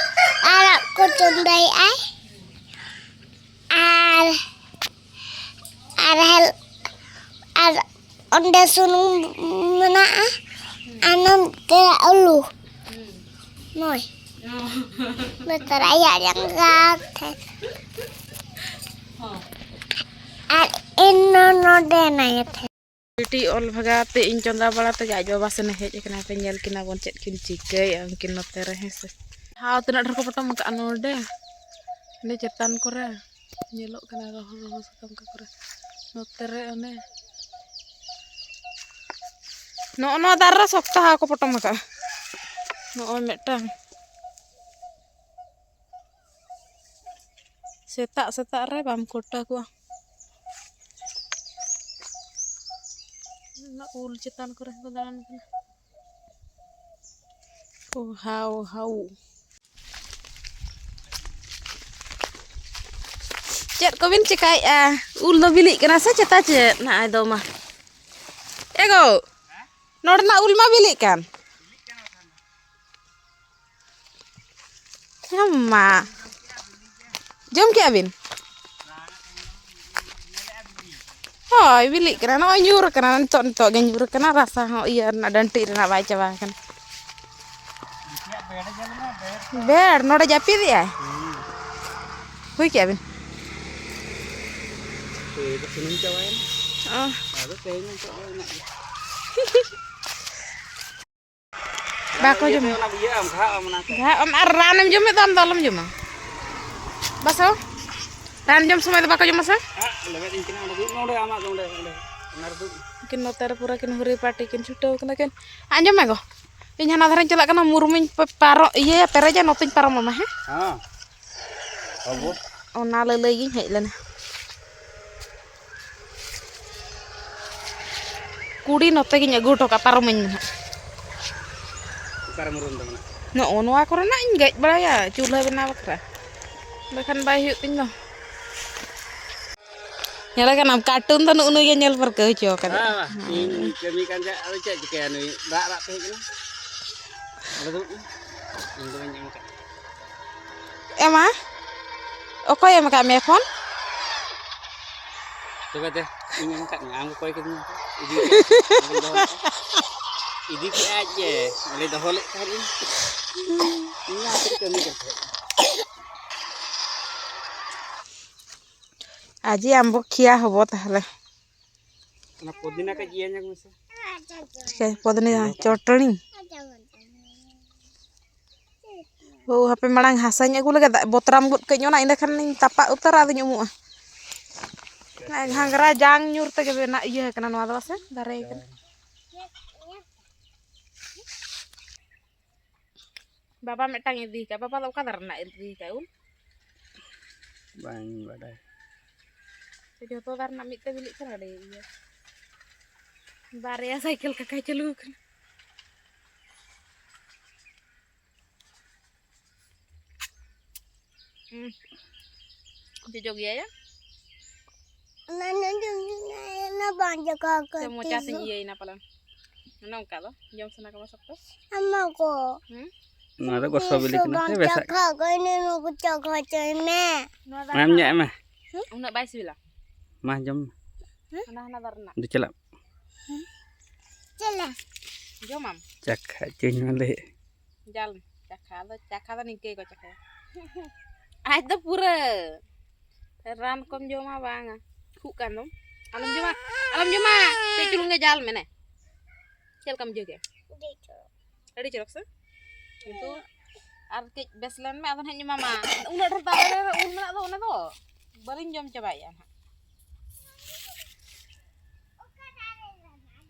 ᱟᱲᱟᱜ ᱠᱚ ᱪᱚᱸᱫᱟᱭᱮᱫᱼᱟᱭ᱾ ᱟᱨ ᱟᱨ ᱦᱮᱞ ᱟᱨ ᱚᱸᱰᱮ ᱥᱩᱱᱩᱢ ᱢᱮᱱᱟᱜᱼᱟ᱾ ᱟᱨ ᱱᱚᱱᱛᱮ ᱟᱹᱞᱩ᱾ ᱦᱩᱸ᱾ ᱱᱚᱭ᱾ ᱚ᱾ ᱱᱚᱛᱮ ᱟᱭᱟᱜ ᱡᱟᱸᱜᱟ ᱴᱷᱮᱱ᱾ ᱦᱚᱸ᱾ ᱟᱨ ᱤᱧ ᱱᱚ-, ᱱᱚᱰᱮ ᱱᱟᱭ ᱴᱷᱮᱱ᱾ ᱵᱤᱴᱤ ᱚᱞ ᱵᱷᱟᱜᱟᱣ ᱛᱮ ᱤᱧ ᱪᱚᱸᱫᱟ ᱵᱟᱲᱟ ᱛᱮᱜᱮ ᱟᱡ ᱵᱟᱵᱟ ᱥᱮᱱᱮ ᱦᱮᱡ ᱟᱠᱟᱱᱟ᱾ ᱯᱮ ᱧᱮᱞ ᱠᱤᱱᱟ ᱵᱚᱱ ᱪᱮᱫ ᱠᱤᱱ ᱪᱤᱠᱟᱹᱭᱮᱫᱼᱟ ᱩᱱᱠᱤᱱ ᱱᱚᱛᱮ ᱨᱮ, ᱦᱮᱸ ᱥᱮ᱾ ᱦᱟᱣ, ᱛᱤᱱᱟᱹᱜ ᱰᱷᱮᱨ ᱠᱚ ᱯᱚᱴᱚᱢ ᱟᱠᱟᱫᱼᱟ ᱱᱚᱰᱮ᱾ ᱚᱸᱰᱮ ᱪᱮᱛᱟᱱ ᱠᱚᱨᱮ ᱧᱮᱞᱚᱜ ᱠᱟᱱᱟ ᱨᱚᱦᱚᱲ ᱨᱚᱦᱚᱲ ᱥᱟᱠᱟᱢ ᱚᱠᱟ ᱠᱚᱨᱮ᱾ ᱱᱚᱛᱮ ᱨᱮ ᱚᱱᱮ ᱱᱚᱜᱼᱚ ᱱᱚᱣᱟ ᱫᱟᱨᱮ ᱨᱮ ᱥᱚᱠᱛᱚ ᱦᱟᱣ ᱠᱚ ᱯᱚᱴᱚᱢ ᱟᱠᱟᱫᱼᱟ᱾ ᱱᱚᱜᱼᱚᱭ ᱢᱤᱫᱴᱟᱝ᱾ ᱥᱮᱛᱟᱜ ᱥᱮᱛᱟᱜ ᱨᱮ ᱵᱟᱢ ᱠᱚᱴᱟ ᱠᱚᱣᱟ᱾ ᱚᱱᱟ ᱩᱞ ᱪᱮᱛᱟᱱ ᱠᱚᱨᱮ ᱦᱚᱸᱠᱚ ᱫᱟᱬᱟᱱ ᱠᱟᱱᱟ᱾ ᱳ ᱦᱟᱣ, ᱦᱟᱣ᱾ ᱪᱮᱫ ᱠᱚᱵᱤᱱ ᱪᱮᱠᱟᱭᱮᱫᱼᱟ? ᱩᱞ ᱫᱚ ᱵᱤᱞᱤᱜ ᱠᱟᱱᱟ ᱥᱮ ᱪᱮᱛᱟ ᱪᱮᱫ? ᱱᱟᱜᱼᱟᱭ ᱫᱚ ᱢᱟ᱾ ᱮ ᱜᱚ, ᱱᱚᱰᱮᱱᱟᱜ ᱩᱞ ᱢᱟ ᱵᱤᱞᱤᱜ ᱠᱟᱱ᱾ ᱮ ᱢᱟ᱾ ᱡᱚᱢ ᱠᱮᱜᱼᱟ ᱵᱤᱱ? ᱦᱳᱭ, ᱵᱤᱞᱤᱜ ᱠᱟᱱᱟ᱾ ᱱᱚᱜᱼᱚᱭ ᱧᱩᱨ ᱠᱟᱱᱟ, ᱱᱤᱛᱚᱜ, ᱱᱤᱛᱚᱜ ᱜᱮ ᱧᱩᱨ ᱠᱟᱱᱟ᱾ ᱨᱟᱥᱟ ᱦᱚᱸ ᱤᱭᱟᱹ ᱨᱮᱱᱟᱜ, ᱰᱟᱹᱱᱴᱤᱡ ᱨᱮᱱᱟᱜ ᱵᱟᱭ ᱪᱟᱵᱟ ᱟᱠᱟᱱᱟ᱾ ᱵᱮᱲ ᱱᱚᱰᱮ ᱡᱟᱹᱯᱤᱫ ᱮᱜᱼᱟᱭ᱾ ᱦᱩᱭ ᱠᱮᱜᱼᱟ ᱵᱤᱱ? ᱛᱮᱦᱮᱧ ᱫᱚ ᱥᱩᱱᱩᱢ ᱪᱟᱵᱟᱭᱮᱱᱟ᱾ ᱚ᱾ ᱟᱫᱚ ᱛᱮᱦᱮᱧ ᱱᱤᱛᱚᱜ ᱫᱚ ᱢᱮᱱᱟᱜ ᱜᱮᱭᱟ᱾ ᱵᱟᱠᱚ ᱡᱚᱢᱟ᱾ ᱚᱱᱟ ᱤᱭᱟᱹ ᱟᱢ ᱜᱷᱟᱜ ᱟᱢ ᱚᱱᱟ ᱠᱚ᱾ ᱜᱷᱟᱜ ᱟᱢ ᱟᱨ ᱨᱟᱱᱮᱢ ᱡᱚᱢᱮᱫ ᱫᱚ ᱟᱢ ᱫᱚ ᱟᱞᱚᱢ ᱡᱚᱢᱟ᱾ ᱵᱟᱥᱚ, ᱨᱟᱱ ᱡᱚᱢ ᱥᱚᱢᱚᱭ ᱫᱚ ᱵᱟᱠᱚ ᱡᱚᱢᱟ ᱥᱮ? ᱦᱟᱸᱜ, ᱞᱮᱵᱮᱫ ᱤᱧ ᱠᱟᱱᱟ ᱚᱸᱰᱮ, ᱫᱩᱲᱩᱵ ᱢᱮ ᱚᱸᱰᱮ, ᱟᱢᱟᱜ ᱫᱚ ᱚᱸᱰᱮ, ᱚᱸᱰᱮ, ᱚᱱᱟ ᱨᱮ ᱫᱩᱲᱩᱵ ᱢᱮ᱾ ᱩᱱᱠᱤᱱ ᱱᱚᱛᱮ ᱨᱮ ᱯᱩᱨᱟᱹ ᱠᱤᱱ ᱦᱩᱨᱤ ᱯᱟᱨᱴᱤ ᱠᱤᱱ ᱪᱷᱩᱴᱟᱹᱣ ᱠᱟᱱᱟ ᱠᱤᱱ᱾ ᱟᱸᱡᱚᱢ ᱢᱮ ᱜᱚ, ᱤᱧ ᱦᱟᱱᱟ ᱫᱷᱟᱨᱮᱧ ᱪᱟᱞᱟᱜ ᱠᱟᱱᱟ, ᱢᱩᱨᱢᱩᱧ ᱯᱟ-, ᱯᱟᱨᱚ-, ᱤᱭᱟᱹᱭᱟ, ᱯᱮᱨᱮᱡᱟ, ᱱᱚᱛᱮᱧ ᱯᱟᱨᱚᱢ ᱟᱢᱟ, ᱦᱮᱸ? ᱦᱮᱸ᱾ ᱵᱟᱹᱵᱩ᱾ ᱚᱱᱟ ᱞᱟᱹᱞᱟᱹᱭ ᱜᱤᱧ ᱦᱮᱡ ᱞᱮᱱᱟ᱾ ᱠᱩᱲᱤ ᱱᱚᱛᱮ ᱜᱤᱧ ᱟᱹᱜᱩ ᱦᱚᱴᱚ ᱠᱟᱜᱼᱟ, ᱯᱟᱨᱚᱢᱟᱹᱧ ᱢᱮ ᱱᱟᱦᱟᱜ᱾ ᱱᱚᱜᱼᱚ ᱱᱚᱣᱟ ᱠᱚᱨᱮᱱᱟᱜ ᱤᱧ ᱜᱮᱫ ᱵᱟᱲᱟᱭᱟ ᱪᱩᱞᱦᱟᱹ ᱵᱮᱱᱟᱣ ᱵᱟᱠᱷᱨᱟ, ᱵᱟᱠᱷᱟᱱ ᱵᱟᱭ ᱦᱩᱭᱩᱜ ᱛᱤᱧ ᱫᱚ᱾ ᱧᱮᱞᱮ ᱠᱟᱱᱟᱢ, ᱠᱟᱨᱴᱩᱱ ᱫᱚ ᱱᱩᱜᱼᱩ ᱱᱩᱭ ᱜᱮ ᱧᱮᱞ ᱯᱟᱹᱨᱠᱟᱹᱣ ᱦᱚᱪᱚ ᱠᱟᱫᱟ᱾ ᱦᱮᱸ, ᱤᱧ ᱠᱟᱹᱢᱤ ᱠᱟᱱ ᱛᱟᱦᱮᱸᱫ, ᱟᱫᱚ ᱪᱮᱫ ᱪᱤᱠᱟᱹᱭᱟ, ᱱᱩᱭ ᱨᱟᱜ ᱨᱟᱜ ᱛᱮ ᱦᱮᱡ ᱮᱱᱟ᱾ ᱟᱫᱚ ᱫᱩᱲᱩᱵ ᱢᱮ, ᱤᱧ ᱫᱚ ᱵᱟᱹᱧ ᱮᱢ ᱠᱟᱜ᱾ ᱮᱢᱟ? ᱚᱠᱚᱭ ᱮᱢ ᱟᱠᱟᱫ ᱢᱮᱭᱟ ᱯᱷᱳᱱ? ᱛᱚᱵᱮ ᱫᱮ, ᱤᱧ ᱮᱢ ᱟᱠᱟᱫ ᱢᱮᱭᱟ, ᱟᱢ ᱜᱮ ᱠᱚᱭ ᱠᱤᱫᱤᱧᱟ᱾ ᱤᱫᱤ ᱠᱮᱫ ᱟᱡ ᱜᱮ, ᱤᱫᱤ ᱠᱮᱫ ᱟᱡ ᱜᱮ, ᱚᱸᱰᱮ ᱫᱚᱦᱚ ᱞᱮᱫ ᱛᱟᱦᱮᱸᱫ ᱤᱧ᱾ ᱤᱧ ᱦᱚᱸ ᱦᱟᱱᱛᱮ ᱨᱮ ᱠᱟᱹᱢᱤ ᱠᱟᱱ ᱛᱟᱦᱮᱸᱫ᱾ ᱟᱡᱤ ᱟᱢᱵᱚ ᱠᱷᱤᱭᱟ ᱦᱚᱵᱚ ᱛᱟᱦᱞᱮ᱾ ᱚᱱᱟ ᱯᱚᱫᱤᱱᱟ ᱠᱟᱹᱡ ᱤᱭᱟᱹ ᱧᱚᱜ ᱢᱮᱥᱮ᱾ ᱪᱤᱠᱟᱹ ᱯᱚᱫᱤᱱᱟ ᱪᱚᱴᱚᱱᱤ? ᱳ, ᱦᱟᱯᱮ ᱢᱟᱲᱟᱝ ᱦᱟᱥᱟᱧ ᱟᱹᱜᱩ ᱞᱮᱜᱮ, ᱫᱟᱜ ᱵᱚᱛᱨᱟᱢ ᱜᱚᱫ ᱠᱟᱹᱧ, ᱚᱱᱟ ᱤᱱᱟᱹ ᱠᱷᱟᱱᱤᱧ ᱛᱟᱯᱟᱜ ᱩᱛᱟᱹᱨᱟ, ᱟᱫᱚᱧ ᱩᱢᱩᱜᱼᱟ᱾ ᱚᱱᱟ ᱜᱷᱟᱸᱜᱽᱨᱟ ᱡᱟᱝ ᱧᱩᱨ ᱛᱮᱜᱮ ᱵᱮᱱᱟᱜ ᱤᱭᱟᱹ ᱠᱟᱱᱟ ᱱᱚᱣᱟ ᱫᱚ, ᱵᱟᱥᱮ ᱫᱟᱨᱮ ᱠᱟᱱᱟ᱾ ᱵᱟᱵᱟ ᱢᱤᱫᱴᱟᱝ ᱤᱫᱤ ᱠᱟᱜ᱾ ᱵᱟᱵᱟ ᱫᱚ ᱚᱠᱟ ᱫᱟᱨᱮ ᱨᱮᱱᱟᱜ ᱤᱫᱤ ᱠᱟᱜ ᱩᱞ? ᱵᱟᱹᱧ ᱵᱟᱰᱟᱭ᱾ ᱡᱚᱛᱚ ᱫᱟᱨᱮ ᱨᱮᱱᱟᱜ ᱢᱤᱫ ᱛᱮ ᱵᱤᱞᱤᱜ ᱠᱟᱱᱟ, ᱟᱹᱰᱤ ᱤᱭᱟᱹ᱾ ᱵᱟᱨᱭᱟ ᱥᱟᱭᱠᱮᱞ ᱠᱟᱠᱟᱭ ᱪᱟᱹᱞᱩ ᱟᱠᱟᱱᱟ᱾ ᱦᱩᱸ᱾ ᱡᱚᱡᱚ ᱜᱮᱭᱟ ᱭᱟ? ᱚᱱᱟ ᱱᱚᱰᱮ ᱢᱮᱱᱟᱜᱼᱟ, ᱚᱱᱟ ᱵᱟᱝ ᱡᱚᱜᱟ ᱥᱮ ᱢᱚᱪᱟ ᱠᱟᱛᱮ ᱥᱮᱧ ᱫᱚ᱾ ᱤᱭᱟᱹᱭᱮᱱᱟ ᱯᱟᱞᱮᱱ᱾ ᱚᱱᱮ ᱚᱱᱠᱟ ᱫᱚ ᱡᱚᱢ ᱥᱟᱱᱟ ᱠᱟᱱᱟ ᱥᱚᱠᱛᱚ᱾ ᱟᱢᱟ ᱠᱚ᱾ ᱦᱩᱸ? ᱱᱚᱣᱟ ᱫᱚ ᱜᱚᱥᱚ ᱵᱤᱞᱤ ᱠᱟᱱᱟ ᱥᱮ ᱵᱮᱥᱟᱜ? ᱪᱟᱠᱷᱟ ᱠᱚ, ᱤᱱᱟᱹ ᱱᱩᱠᱩ ᱪᱟᱠᱷᱟ ᱦᱚᱪᱚᱭ ᱢᱮ᱾ ᱱᱚᱣᱟ ᱫᱚ ᱟᱢ ᱧᱟᱢ ᱢᱮ᱾ ᱩᱱᱟᱹᱜ ᱵᱟᱭ ᱥᱤᱵᱤᱞᱟ᱾ ᱢᱟ ᱡᱚᱢ ᱢᱮ᱾ ᱦᱩᱸ? ᱦᱟᱱᱟ ᱦᱟᱱᱟ ᱫᱟᱨᱮ ᱨᱮᱱᱟᱜ᱾ ᱫᱩ ᱪᱟᱞᱟᱜ᱾ ᱦᱩᱸ? ᱪᱟᱞᱟ᱾ ᱡᱚᱢᱟᱢ? ᱪᱟᱠᱷᱟ ᱦᱚᱪᱚᱧ ᱢᱮ ᱞᱟᱹᱭ᱾ ᱡᱟᱞ ᱪᱟᱠᱷᱟ ᱫᱚ, ᱪᱟᱠᱷᱟ ᱫᱚ ᱱᱤᱝᱠᱟᱹ ᱜᱮᱠᱚ ᱪᱟᱠᱷᱟᱭᱟ᱾ ᱟᱡ ᱫᱚ ᱯᱩᱨᱟᱹ ᱨᱟᱱ ᱠᱚᱢ ᱡᱚᱢᱟ ᱵᱟᱝᱟ, ᱠᱷᱩᱜ ᱠᱟᱱ ᱫᱚᱢ᱾ ᱟᱞᱚᱢ ᱡᱚᱢᱟ, ᱟᱞᱚᱢ ᱡᱚᱢᱟ, ᱠᱟᱹᱡ ᱪᱩᱞᱩᱝ ᱜᱮ ᱡᱟᱞ ᱢᱮ ᱱᱮ᱾ ᱪᱮᱫ ᱞᱮᱠᱟᱢ ᱵᱩᱡᱷᱟᱹᱣ ᱠᱮᱫᱟ? ᱟᱹᱰᱤ ᱪᱚᱨᱚᱠ᱾ ᱟᱹᱰᱤ ᱪᱚᱨᱚᱠ ᱥᱮ? ᱠᱤᱱᱛᱩ ᱟᱨ ᱠᱟᱹᱡ ᱵᱮᱥ ᱞᱮᱱ ᱢᱮ, ᱟᱫᱚ ᱱᱟᱦᱟᱜ ᱤᱧ ᱮᱢᱟᱢᱟ᱾ ᱩᱱᱟᱹᱜ ᱰᱷᱮᱨ ᱫᱟᱨᱮ ᱨᱮ ᱩᱞ ᱢᱮᱱᱟᱜ ᱫᱚ, ᱚᱱᱟ ᱫᱚ ᱵᱟᱹᱞᱤᱧ ᱡᱚᱢ ᱪᱟᱵᱟᱭᱮᱜᱼᱟ ᱱᱟᱦᱟᱜ᱾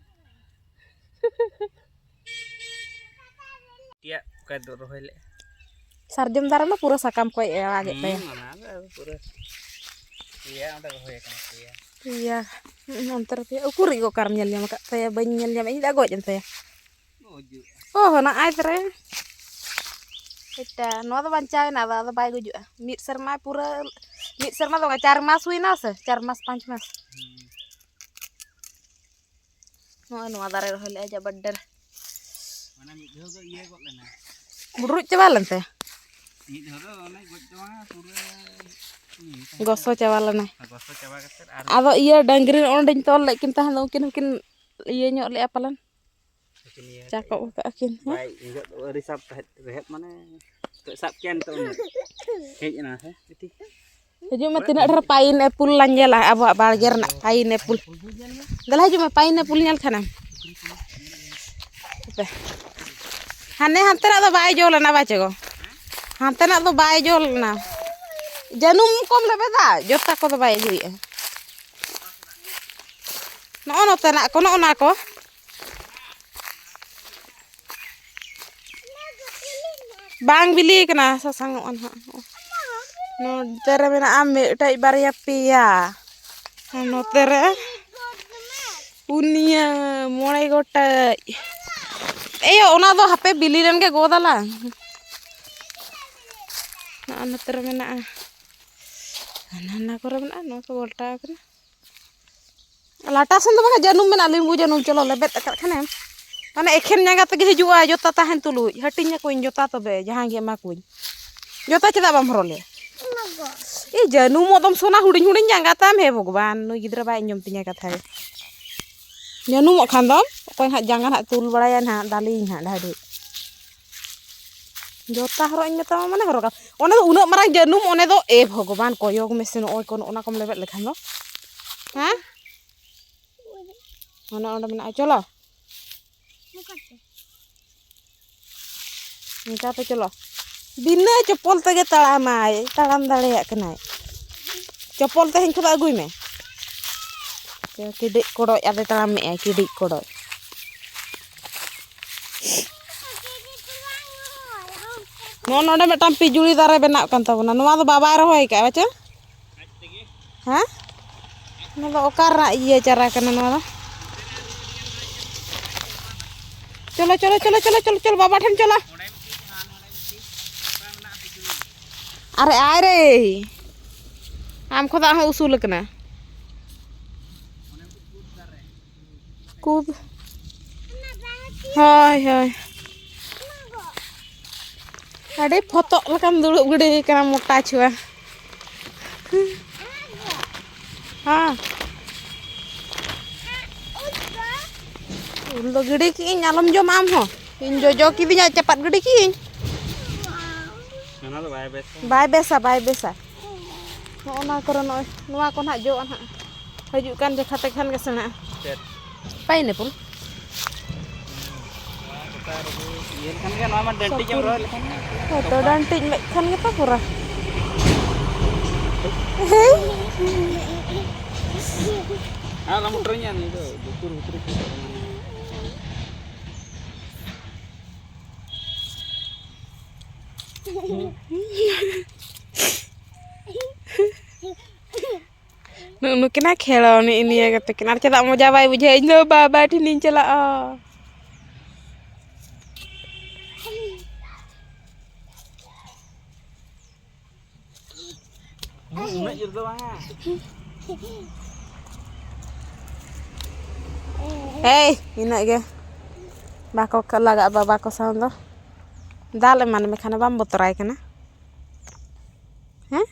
ᱛᱤᱭᱟᱜ ᱚᱠᱟᱭ ᱫᱚ ᱨᱚᱦᱚᱭ ᱞᱮᱫᱼᱟ? ᱥᱟᱨᱡᱚᱢ ᱫᱟᱨᱮ ᱢᱟ ᱯᱩᱨᱟᱹ ᱥᱟᱠᱟᱢ ᱠᱚᱭ ᱟᱲᱟᱜᱮᱫ ᱛᱟᱭᱟ᱾ ᱦᱩᱸ, ᱚᱱᱟ ᱫᱚ ᱯᱩᱨᱟᱹ ᱯᱮᱭᱟ ᱚᱸᱰᱮ ᱨᱚᱦᱚᱭ ᱟᱠᱟᱱᱟ, ᱯᱮᱭᱟ᱾ ᱯᱮᱭᱟ᱾ ᱦᱩᱸ, ᱚᱱᱛᱮ ᱨᱮ ᱯᱮᱭᱟ᱾ ᱩᱠᱩᱨᱤᱡ ᱜᱚ ᱚᱠᱟᱨᱮᱢ ᱧᱮᱞ ᱧᱟᱢ ᱟᱠᱟᱫ ᱛᱟᱭᱟ? ᱵᱟᱹᱧ ᱧᱮᱞ ᱧᱟᱢ, ᱤᱧ ᱫᱚ ᱜᱚᱡ ᱮᱱ ᱛᱟᱭᱟ᱾ ᱜᱩᱡᱩᱜᱼᱟ᱾ ᱚ, ᱱᱚᱜᱼᱚᱭ ᱛᱚᱨᱮ᱾ ᱮᱴᱟ, ᱱᱚᱣᱟ ᱫᱚ ᱵᱟᱧᱪᱟᱣ ᱮᱱᱟ, ᱟᱫᱚ, ᱟᱫᱚ ᱵᱟᱭ ᱜᱩᱡᱩᱜᱼᱟ᱾ ᱢᱤᱫ ᱥᱮᱨᱢᱟ ᱯᱩᱨᱟᱹ, ᱢᱤᱫ ᱥᱮᱨᱢᱟ ᱫᱚ ᱵᱟᱝ, ᱪᱟᱨ ᱢᱟᱥ ᱦᱩᱭᱱᱟ ᱥᱮ, ᱪᱟᱨ ᱢᱟᱥ, ᱯᱟᱸᱪ ᱢᱟᱥ᱾ ᱱᱚᱜᱼᱚᱭ ᱱᱚᱣᱟ ᱫᱟᱨᱮ ᱨᱚᱦᱚᱭ ᱞᱮᱜᱼᱟ ᱡᱟᱵᱟᱨ ᱰᱷᱮᱨ᱾ ᱢᱟᱱᱮ ᱢᱤᱫ ᱫᱷᱟᱣ ᱫᱚ ᱤᱭᱟᱹ ᱜᱚᱫ ᱞᱮᱱᱟ᱾ ᱵᱩᱰᱨᱩᱡ ᱪᱟᱵᱟ ᱞᱮᱱ ᱛᱟᱭᱟ᱾ ᱢᱤᱫ ᱫᱷᱟᱣ ᱫᱚ ᱚᱱᱮ ᱜᱚᱡ ᱪᱟᱵᱟ ᱯᱩᱨᱟᱹ ᱜᱚᱥᱚ ᱪᱟᱵᱟ ᱞᱮᱱᱟᱭ᱾ ᱜᱚᱥᱚ ᱪᱟᱵᱟ ᱠᱟᱛᱮᱫ ᱟᱨ ᱟᱫᱚ ᱤᱭᱟᱹ ᱰᱟᱝᱨᱤ ᱚᱸᱰᱮᱧ ᱛᱚᱞ ᱞᱮᱫ ᱠᱤᱱ ᱛᱟᱦᱮᱸᱫ, ᱩᱱᱠᱤᱱ ᱦᱚᱸᱠᱤᱱ ᱤᱭᱟᱹ ᱧᱚᱜ ᱞᱮᱫᱼᱟ ᱯᱟᱞᱮᱱ᱾ ᱪᱟ ᱠᱚᱜ ᱟᱠᱟᱫ ᱠᱤᱱ, ᱦᱮᱸ? ᱵᱟᱭ ᱤᱧ ᱫᱚ ᱟᱹᱣᱨᱤ ᱥᱟᱵ ᱛᱟᱦᱮᱸᱫ ᱨᱮᱦᱮᱫ, ᱢᱟᱱᱮ ᱱᱤᱛᱚᱜ ᱥᱟᱵ ᱠᱮᱜᱼᱟ, ᱱᱤᱛᱚᱜ ᱩᱱᱤ ᱦᱮᱡ ᱮᱱᱟ, ᱦᱮᱸ, ᱵᱤᱴᱤ᱾ ᱦᱤᱡᱩᱜ ᱢᱮ, ᱛᱤᱱᱟᱹᱜ ᱰᱷᱮᱨ ᱯᱟᱭᱤᱱ ᱮᱯᱩᱞ ᱞᱟᱝ ᱧᱮᱞᱟ, ᱟᱵᱚᱣᱟᱜ ᱵᱟᱲᱜᱮ ᱨᱮᱱᱟᱜ ᱯᱟᱭᱤᱱ ᱮᱯᱩᱞ᱾ ᱫᱮᱞᱟ ᱦᱤᱡᱩᱜ ᱢᱮ, ᱯᱟᱭᱤᱱ ᱮᱯᱩᱞ ᱧᱮᱞ ᱠᱷᱟᱱᱮᱢ᱾ ᱦᱟᱯᱮ᱾ ᱦᱟᱱᱮ ᱦᱟᱱᱛᱮᱱᱟᱜ ᱫᱚ ᱵᱟᱭ ᱡᱚ ᱞᱮᱱᱟ, ᱵᱟᱪᱚ ᱜᱚ? ᱦᱟᱱᱛᱮᱱᱟᱜ ᱫᱚ ᱵᱟᱭ ᱡᱚ ᱞᱮᱱᱟ᱾ ᱡᱟᱹᱱᱩᱢ ᱠᱚᱢ ᱞᱮᱵᱮᱫᱟ, ᱡᱚᱛᱟ ᱠᱚᱫᱚ ᱵᱟᱭ ᱟᱹᱜᱩᱭᱮᱫᱼᱟ᱾ ᱱᱚᱜᱼᱚ ᱱᱚᱛᱮᱱᱟᱜ ᱠᱚ, ᱱᱚᱜᱼᱚ ᱱᱟ ᱠᱚ᱾ ᱵᱟᱝ ᱵᱤᱞᱤ ᱠᱟᱱᱟ, ᱥᱟᱥᱟᱝ ᱚᱜᱼᱟ ᱱᱟᱦᱟᱜ᱾ ᱱᱚᱛᱮ ᱨᱮ ᱢᱮᱱᱟᱜᱼᱟ ᱢᱤᱫᱴᱮᱡ, ᱵᱟᱨᱭᱟ, ᱯᱮᱭᱟ᱾ ᱱᱚᱛᱮ ᱨᱮ ᱯᱩᱱᱭᱟᱹ, ᱢᱚᱬᱮ ᱜᱚᱴᱮᱡ᱾ ᱮᱭᱳ, ᱚᱱᱟ ᱫᱚ ᱦᱟᱯᱮ ᱵᱤᱞᱤ ᱞᱮᱱ ᱜᱮ ᱜᱚᱫ ᱟᱞᱟᱝ᱾ ᱱᱚᱜᱼᱚ ᱱᱚᱛᱮ ᱨᱮ ᱢᱮᱱᱟᱜᱼᱟ, ᱦᱟᱱᱟ ᱱᱟ ᱠᱚᱨᱮ ᱢᱮᱱᱟᱜᱼᱟ, ᱱᱚᱣᱟ ᱠᱚ ᱜᱚᱞᱴᱟ ᱟᱠᱟᱱᱟ᱾ ᱞᱟᱴᱟ ᱥᱮᱱ ᱫᱚ ᱵᱟᱝᱟ, ᱡᱟᱹᱱᱩᱢ ᱢᱮᱱᱟᱜᱼᱟ, ᱞᱤᱢᱵᱩ ᱡᱟᱹᱱᱩᱢ᱾ ᱪᱚᱞᱚ, ᱞᱮᱵᱮᱫ ᱟᱠᱟᱫ ᱠᱷᱟᱱᱮᱢ᱾ ᱢᱟᱱᱮ ᱮᱠᱷᱮᱱ ᱡᱟᱸᱜᱟ ᱛᱮᱜᱮ ᱦᱤᱡᱩᱜᱼᱟ, ᱡᱚᱛᱟ ᱛᱟᱦᱮᱱ ᱛᱩᱞᱩᱡ᱾ ᱦᱟᱹᱴᱤᱧ ᱟᱠᱚᱣᱟᱹᱧ ᱡᱚᱛᱟ ᱛᱚᱵᱮ, ᱡᱟᱦᱟᱸᱭ ᱜᱮ ᱮᱢᱟ ᱠᱚᱣᱟᱹᱧ᱾ ᱡᱚᱛᱟ ᱪᱮᱫᱟᱜ ᱵᱟᱢ ᱦᱚᱨᱚᱜ ᱞᱮᱫᱼᱟ? ᱮᱭ ᱡᱟᱹᱱᱩᱢᱚᱜ ᱫᱚᱢ ᱥᱚᱱᱟ, ᱦᱩᱰᱤᱧ ᱦᱩᱰᱤᱧ ᱡᱟᱸᱜᱟ ᱛᱟᱢ᱾ ᱦᱮ ᱵᱷᱚᱜᱚᱵᱟᱱ, ᱱᱩᱭ ᱜᱤᱫᱽᱨᱟᱹ ᱵᱟᱭ ᱟᱸᱡᱚᱢ ᱛᱤᱧᱟᱹ ᱠᱟᱛᱷᱟ ᱜᱮ᱾ ᱡᱟᱹᱱᱩᱢᱚᱜ ᱠᱷᱟᱱ ᱫᱚᱢ, ᱚᱠᱚᱭ ᱱᱟᱦᱟᱜ ᱡᱟᱸᱜᱟ ᱱᱟᱦᱟᱜ ᱛᱩᱞ ᱵᱟᱲᱟᱭᱟ ᱱᱟᱦᱟᱜ, ᱫᱟᱞᱮᱭᱟᱹᱧ ᱱᱟᱦᱟᱜ ᱰᱷᱟᱹᱰᱩ᱾ ᱡᱚᱛᱟ ᱦᱚᱨᱚᱜ ᱤᱧ ᱢᱮᱛᱟᱢᱟ ᱢᱟᱱᱮ ᱦᱚᱨᱚᱜᱟ᱾ ᱚᱱᱟ ᱫᱚ ᱩᱱᱟᱹᱜ ᱢᱟᱨᱟᱝ ᱡᱟᱹᱱᱩᱢ, ᱚᱱᱮ ᱫᱚ, ᱮ ᱵᱷᱚᱜᱚᱵᱟᱱ, ᱠᱚᱭᱚᱜ ᱢᱮᱥᱮ, ᱱᱚᱜᱼᱚᱭ ᱠᱚ, ᱱᱚᱜᱼᱚ ᱱᱟ ᱠᱚᱢ ᱞᱮᱵᱮᱫ ᱞᱮᱠᱷᱟᱱ ᱫᱚ᱾ ᱦᱮᱸ? ᱚᱱᱮ ᱚᱸᱰᱮ ᱢᱮᱱᱟᱜᱼᱟ, ᱪᱚᱞᱚ᱾ ᱱᱮᱛᱟᱨ ᱫᱚ ᱪᱚᱞᱚ᱾ ᱵᱤᱱᱟᱹ ᱪᱚᱯᱚᱞ ᱛᱮᱜᱮ ᱛᱟᱲᱟᱢᱟᱭ, ᱛᱟᱲᱟᱢ ᱫᱟᱲᱮᱭᱟᱜ ᱠᱟᱱᱟᱭ᱾ ᱪᱚᱯᱚᱞ ᱛᱮᱦᱮᱧ ᱠᱷᱚᱱᱟᱜ ᱟᱹᱜᱩᱭ ᱢᱮ᱾ ᱠᱤᱰᱤᱡ ᱠᱚᱰᱚᱡ ᱟᱫᱚᱭ ᱛᱟᱲᱟᱢᱮᱜᱼᱟᱭ, ᱠᱤᱰᱤᱡ ᱠᱚᱰᱚᱡ᱾ ᱱᱚᱜᱼᱚ ᱱᱚᱰᱮ ᱢᱤᱫᱴᱟᱝ ᱯᱤᱡᱩᱲᱤ ᱫᱟᱨᱮ ᱵᱮᱱᱟᱜ ᱠᱟᱱ ᱛᱟᱵᱚᱱᱟ᱾ ᱱᱚᱣᱟ ᱫᱚ ᱵᱟᱵᱟᱭ ᱨᱚᱦᱚᱭ ᱟᱠᱟᱫᱼᱟ, ᱵᱟᱪᱚ? ᱦᱮᱸ? ᱱᱚᱣᱟ ᱫᱚ ᱚᱠᱟ ᱨᱮᱱᱟᱜ ᱤᱭᱟᱹ ᱪᱟᱨᱟ ᱠᱟᱱᱟ ᱱᱚᱣᱟ ᱫᱚ? ᱪᱚᱞᱚ, ᱪᱚᱞᱚ, ᱪᱚᱞᱚ, ᱪᱚᱞᱚ, ᱪᱚᱞᱚ, ᱪᱚᱞᱚ, ᱵᱟᱵᱟ ᱴᱷᱮᱱ ᱪᱚᱞᱚ᱾ ᱟᱨᱮ ᱟᱭ ᱨᱮ, ᱟᱢ ᱠᱷᱚᱱᱟᱜ ᱦᱚᱸ ᱩᱥᱩᱞ ᱟᱠᱟᱱᱟ᱾ ᱠᱩᱫ᱾ ᱦᱳᱭ, ᱦᱳᱭ᱾ ᱟᱹᱰᱤ ᱯᱷᱚᱛᱚᱜ ᱞᱮᱠᱟᱢ ᱫᱩᱲᱩᱵ ᱜᱤᱰᱤ ᱠᱟᱱᱟ, ᱢᱚᱴᱟ ᱪᱷᱩᱣᱟ᱾ ᱦᱮᱸ᱾ ᱩᱞ ᱫᱚ ᱜᱤᱰᱤ ᱠᱤᱜᱼᱟᱹᱧ, ᱟᱞᱚᱢ ᱡᱚᱢᱟ ᱟᱢ ᱦᱚᱸ᱾ ᱤᱧ ᱡᱚᱡᱚ ᱠᱤᱫᱤᱧᱟ, ᱪᱟᱯᱟᱫ ᱜᱤᱰᱤ ᱠᱤᱜᱼᱟᱹᱧ᱾ ᱚᱱᱟ ᱫᱚ ᱵᱟᱭ ᱵᱮᱥᱟ᱾ ᱵᱟᱭ ᱵᱮᱥᱟ, ᱵᱟᱭ ᱵᱮᱥᱟ᱾ ᱱᱚᱜᱼᱚ ᱱᱚᱣᱟ ᱠᱚᱨᱮ, ᱱᱚᱜᱼᱚᱭ ᱱᱚᱣᱟ ᱠᱚ ᱱᱟᱦᱟᱜ ᱡᱚᱜᱼᱟ ᱱᱟᱦᱟᱜ ᱦᱤᱡᱩᱜ ᱠᱟᱱ ᱡᱚᱠᱷᱟ ᱛᱮ ᱠᱷᱟᱱ ᱜᱮ ᱥᱮᱬᱟᱜᱼᱟ᱾ ᱪᱮᱫ? ᱯᱟᱭᱱᱮᱯᱚᱞ᱾ ᱱᱚᱣᱟ ᱜᱚᱴᱟ ᱨᱚᱦᱚᱭ ᱤᱭᱟᱹ ᱞᱮᱠᱷᱟᱱ ᱜᱮ, ᱱᱚᱣᱟ ᱢᱟ ᱰᱟᱹᱱᱴᱤᱡ ᱮᱢ ᱨᱚᱦᱚᱭ ᱞᱮᱠᱷᱟᱱ ᱜᱮ᱾ ᱦᱳᱭ ᱛᱚ, ᱰᱟᱹᱱᱴᱤᱡ ᱢᱮᱫ ᱠᱷᱟᱱ ᱜᱮᱛᱚ ᱯᱩᱨᱟᱹ᱾ ᱟᱨ ᱟᱞᱚᱢ ᱩᱴᱨᱟᱹᱧᱟ, ᱱᱩᱭ ᱫᱚ ᱞᱩᱛᱩᱨ ᱵᱷᱤᱛᱨᱤ ᱠᱚ ᱱᱩᱜᱼᱩ ᱱᱩᱠᱤᱱᱟ ᱠᱷᱮᱲᱚ ᱱᱤᱜᱼᱤ ᱱᱤᱭᱟᱹ ᱠᱟᱛᱮ ᱠᱤᱱ᱾ ᱟᱨ ᱪᱮᱫᱟᱜ ᱢᱚᱡᱟ ᱵᱟᱭ ᱵᱩᱡᱷᱟᱹᱣᱟ? ᱤᱧ ᱫᱚ ᱵᱟᱵᱟ ᱴᱷᱮᱱᱤᱧ ᱪᱟᱞᱟᱜᱼᱟ᱾ ᱩᱱᱟᱹᱜ ᱡᱳᱨ ᱫᱚ ᱵᱟᱝᱟ᱾ ᱮᱭ, ᱤᱱᱟᱹᱜ ᱜᱮ᱾ ᱵᱟᱠᱚ ᱞᱟᱜᱟᱜᱼᱟ ᱵᱟᱵᱟ ᱠᱚ ᱥᱟᱶ ᱫᱚ᱾ ᱫᱟᱞ ᱮᱢᱟᱱ ᱢᱮ ᱠᱷᱟᱱ ᱵᱟᱢ ᱵᱚᱛᱚᱨᱟᱭ ᱠᱟᱱᱟ᱾ ᱦᱮᱸ?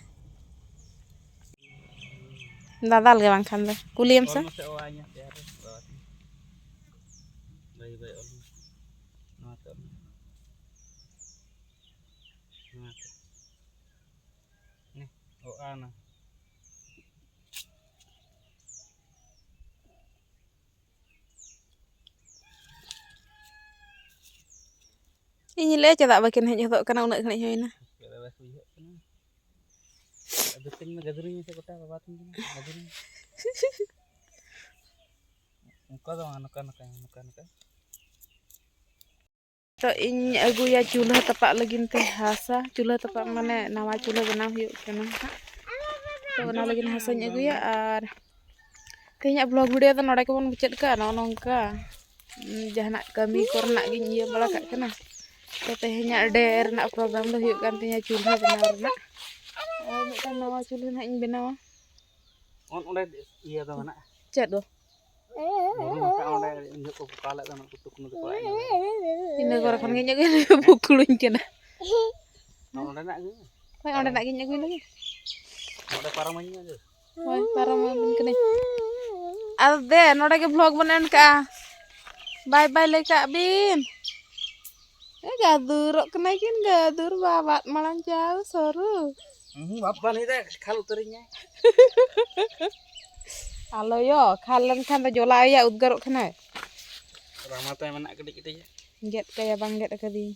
ᱫᱟᱫᱟᱞ ᱜᱮ ᱵᱟᱝᱠᱷᱟᱱ ᱫᱚ᱾ ᱠᱩᱞᱤᱭᱮᱢ ᱥᱮ? ᱚᱞ ᱢᱮᱥᱮ, ᱚ, ᱟᱭ ᱧᱮᱞ ᱛᱮ ᱟᱨ ᱵᱟᱵᱟ ᱴᱷᱮᱱ᱾ ᱵᱟᱹᱭ ᱵᱟᱹᱭ ᱚᱞ ᱢᱮ᱾ ᱱᱚᱣᱟ ᱛᱮ ᱚᱞ ᱢᱮ᱾ ᱱᱚᱣᱟ ᱛᱮ᱾ ᱱᱮ, ᱚ, ᱟ ᱱᱟ᱾ ᱤᱧ ᱞᱟᱹᱭᱟ ᱪᱮᱫᱟᱜ ᱵᱟᱹᱠᱤᱱ ᱦᱮᱡ ᱦᱚᱫᱚᱜ ᱠᱟᱱᱟ, ᱩᱱᱟᱹᱜ ᱜᱷᱟᱹᱲᱤᱡ ᱦᱩᱭᱱᱟ᱾ ᱪᱮᱫ ᱵᱮᱥ ᱵᱩᱡᱷᱟᱹᱜ ᱠᱟᱱᱟ? ᱟᱫᱚ ᱛᱤᱧ ᱢᱮ, ᱜᱟᱹᱫᱨᱤᱧ ᱢᱮᱥᱮ ᱜᱚᱴᱟ ᱵᱟᱵᱟ ᱛᱤᱧ ᱠᱟᱱᱟ, ᱜᱟᱹᱫᱨᱤᱧ᱾ ᱚᱱᱠᱟ ᱫᱚ ᱵᱟᱝ, ᱱᱚᱝᱠᱟ, ᱱᱚᱝᱠᱟ, ᱱᱚᱝᱠᱟ, ᱱᱚᱝᱠᱟ᱾ ᱛᱚ ᱤᱧ ᱟᱹᱜᱩᱭᱟ ᱪᱩᱞᱦᱟᱹ ᱛᱟᱯᱟᱜ ᱞᱟᱹᱜᱤᱫ ᱛᱮ ᱦᱟᱥᱟ, ᱪᱩᱞᱦᱟᱹ ᱛᱟᱯᱟᱜ ᱢᱟᱱᱮ ᱱᱟᱣᱟ ᱪᱩᱞᱦᱟᱹ ᱵᱮᱱᱟᱣ ᱦᱩᱭᱩᱜ ᱠᱟᱱᱟ ᱦᱟᱸᱜ᱾ ᱛᱚ ᱚᱱᱟ ᱞᱟᱹᱜᱤᱫ ᱦᱟᱥᱟᱧ ᱟᱹᱜᱩᱭᱟ᱾ ᱟᱨ ᱛᱮᱦᱮᱧᱟᱜ vlog video ᱫᱚ ᱱᱚᱰᱮ ᱜᱮᱵᱚᱱ ᱢᱩᱪᱟᱹᱫ ᱠᱟᱜᱼᱟ᱾ ᱱᱚᱜᱼᱚ ᱱᱚᱝᱠᱟ ᱩᱸ, ᱡᱟᱦᱟᱱᱟᱜ ᱠᱟᱹᱢᱤ ᱠᱚᱨᱮᱱᱟᱜ ᱜᱤᱧ ᱤᱭᱟᱹ ᱵᱟᱲᱟ ᱠᱟᱜ ᱠᱟᱱᱟ᱾ ᱛᱚ ᱛᱮᱦᱮᱧᱟᱜ ᱰᱮ ᱨᱮᱱᱟᱜ ᱯᱨᱳᱜᱨᱟᱢ ᱫᱚ ᱦᱩᱭᱩᱜ ᱠᱟᱱ ᱛᱤᱧᱟᱹ ᱪᱩᱞᱦᱟᱹ ᱵᱮᱱᱟᱣ ᱨᱮᱱᱟᱜ᱾ ᱟᱨ ᱢᱤᱫᱴᱟᱝ ᱱᱟᱣᱟ ᱪᱩᱞᱦᱟᱹ ᱱᱟᱦᱟᱜ ᱤᱧ ᱵᱮᱱᱟᱣᱟ᱾ ᱚᱱ-, ᱚᱸᱰᱮ ᱤᱭᱟᱹ ᱫᱚ ᱢᱮᱱᱟᱜᱼᱟ᱾ ᱪᱮᱫ ᱫᱚ? ᱵᱩᱨᱩ ᱢᱟᱪᱷᱟ ᱚᱸᱰᱮ ᱩᱱ ᱡᱚᱦᱚᱜ ᱠᱚ ᱯᱚᱠᱟ ᱞᱮᱫ ᱫᱚ, ᱩᱱᱠᱩ ᱛᱩᱠᱱᱩ ᱛᱟᱠᱚ ᱚᱲᱟᱜ ᱤᱱᱟᱹ ᱠᱚᱨᱮ᱾ ᱤᱱᱟᱹ ᱠᱚᱨᱮ ᱠᱷᱚᱱ ᱜᱮ ᱤᱧᱟᱹᱜ ᱜᱮ ᱵᱩᱠᱲᱩᱧ ᱠᱟᱱᱟ᱾ ᱱᱚᱸᱰᱮᱱᱟᱜ ᱜᱮ? ᱦᱳᱭ, ᱚᱸᱰᱮᱱᱟᱜ ᱜᱤᱧ ᱟᱹᱜᱩᱭ ᱞᱟᱹᱜᱤᱫ᱾ ᱱᱚᱸᱰᱮ ᱯᱟᱨᱚᱢᱟᱹᱧ ᱢᱮ ᱟᱫᱚ᱾ ᱦᱳᱭ, ᱯᱟᱨᱚᱢ ᱟᱹᱵᱤᱱ ᱠᱟᱹᱱᱟᱹᱧ᱾ ᱟᱫᱚ ᱫᱮ, ᱱᱚᱸᱰᱮ ᱜᱮ vlog ᱵᱚᱱ end ᱠᱟᱜᱼᱟ᱾ Bye bye ᱞᱟᱹᱭ ᱠᱟᱜ ᱵᱤᱱ᱾ ᱮ, ᱜᱟᱹᱫᱩᱨᱚᱜ ᱠᱟᱱᱟᱭ ᱠᱤᱱ, ᱜᱟᱹᱫᱩᱨ ᱵᱟᱵᱟᱫ ᱢᱟᱲᱟᱝ ᱪᱟᱣ ᱥᱚᱨᱩ᱾ ᱦᱩᱸ, ᱵᱟᱯ ᱵᱟᱝ ᱦᱩᱭ ᱫᱟᱲᱮᱭᱟᱜᱼᱟ, ᱠᱷᱟᱞ ᱩᱛᱟᱹᱨᱤᱧᱟᱭ᱾ ᱟᱞᱚᱭᱚ, ᱠᱷᱟᱞ ᱞᱮᱱᱠᱷᱟᱱ ᱫᱚ ᱡᱚᱞᱟᱣᱮᱭᱟ, ᱩᱫᱽᱜᱟᱹᱨᱚᱜ ᱠᱟᱱᱟᱭ᱾ ᱨᱟᱢᱟ ᱛᱟᱭ ᱢᱮᱱᱟᱜ ᱠᱟᱹᱴᱤᱡ ᱠᱟᱹᱴᱤᱡ᱾ ᱜᱮᱫ ᱠᱟᱭᱟ, ᱵᱟᱝ ᱜᱮᱫ ᱟᱠᱟᱫᱤᱧ᱾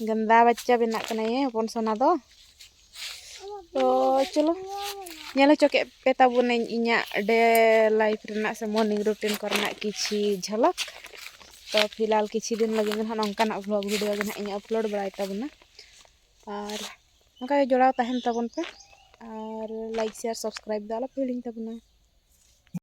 ᱜᱟᱱᱫᱟ ᱵᱟᱪᱪᱟ ᱵᱮᱱᱟᱜ ᱠᱟᱱᱟᱭ ᱦᱚᱯᱚᱱ ᱥᱳᱱᱟ ᱫᱚ᱾ ᱛᱚ ᱪᱚᱞᱚ, ᱧᱮᱞ ᱦᱚᱪᱚ ᱠᱮᱫ ᱯᱮ ᱛᱟᱵᱚᱱᱟᱹᱧ ᱤᱧᱟᱹᱜ day life ᱨᱮᱱᱟᱜ ᱥᱮ morning routine ᱠᱚᱨᱮᱱᱟᱜ ᱠᱤᱪᱷᱤ ᱡᱷᱟᱞᱟᱠ᱾ ᱛᱚ ᱯᱷᱤᱞᱦᱟᱞ ᱠᱤᱪᱷᱤ ᱫᱤᱱ ᱞᱟᱹᱜᱤᱫ ᱫᱚ ᱱᱟᱦᱟᱜ ᱱᱚᱝᱠᱟᱱᱟᱜ vlog video ᱜᱮ ᱱᱟᱦᱟᱜ ᱤᱧ upload ᱵᱟᱲᱟᱭ ᱛᱟᱵᱚᱱᱟ᱾ ᱟᱨ ᱚᱱᱠᱟ ᱜᱮ ᱡᱚᱲᱟᱣ ᱛᱟᱦᱮᱱ ᱛᱟᱵᱚᱱ ᱯᱮ᱾ ᱟᱨ like, share, subscribe ᱫᱚ ᱟᱞᱚ ᱯᱮ ᱦᱤᱲᱤᱧ ᱛᱟᱵᱚᱱᱟ᱾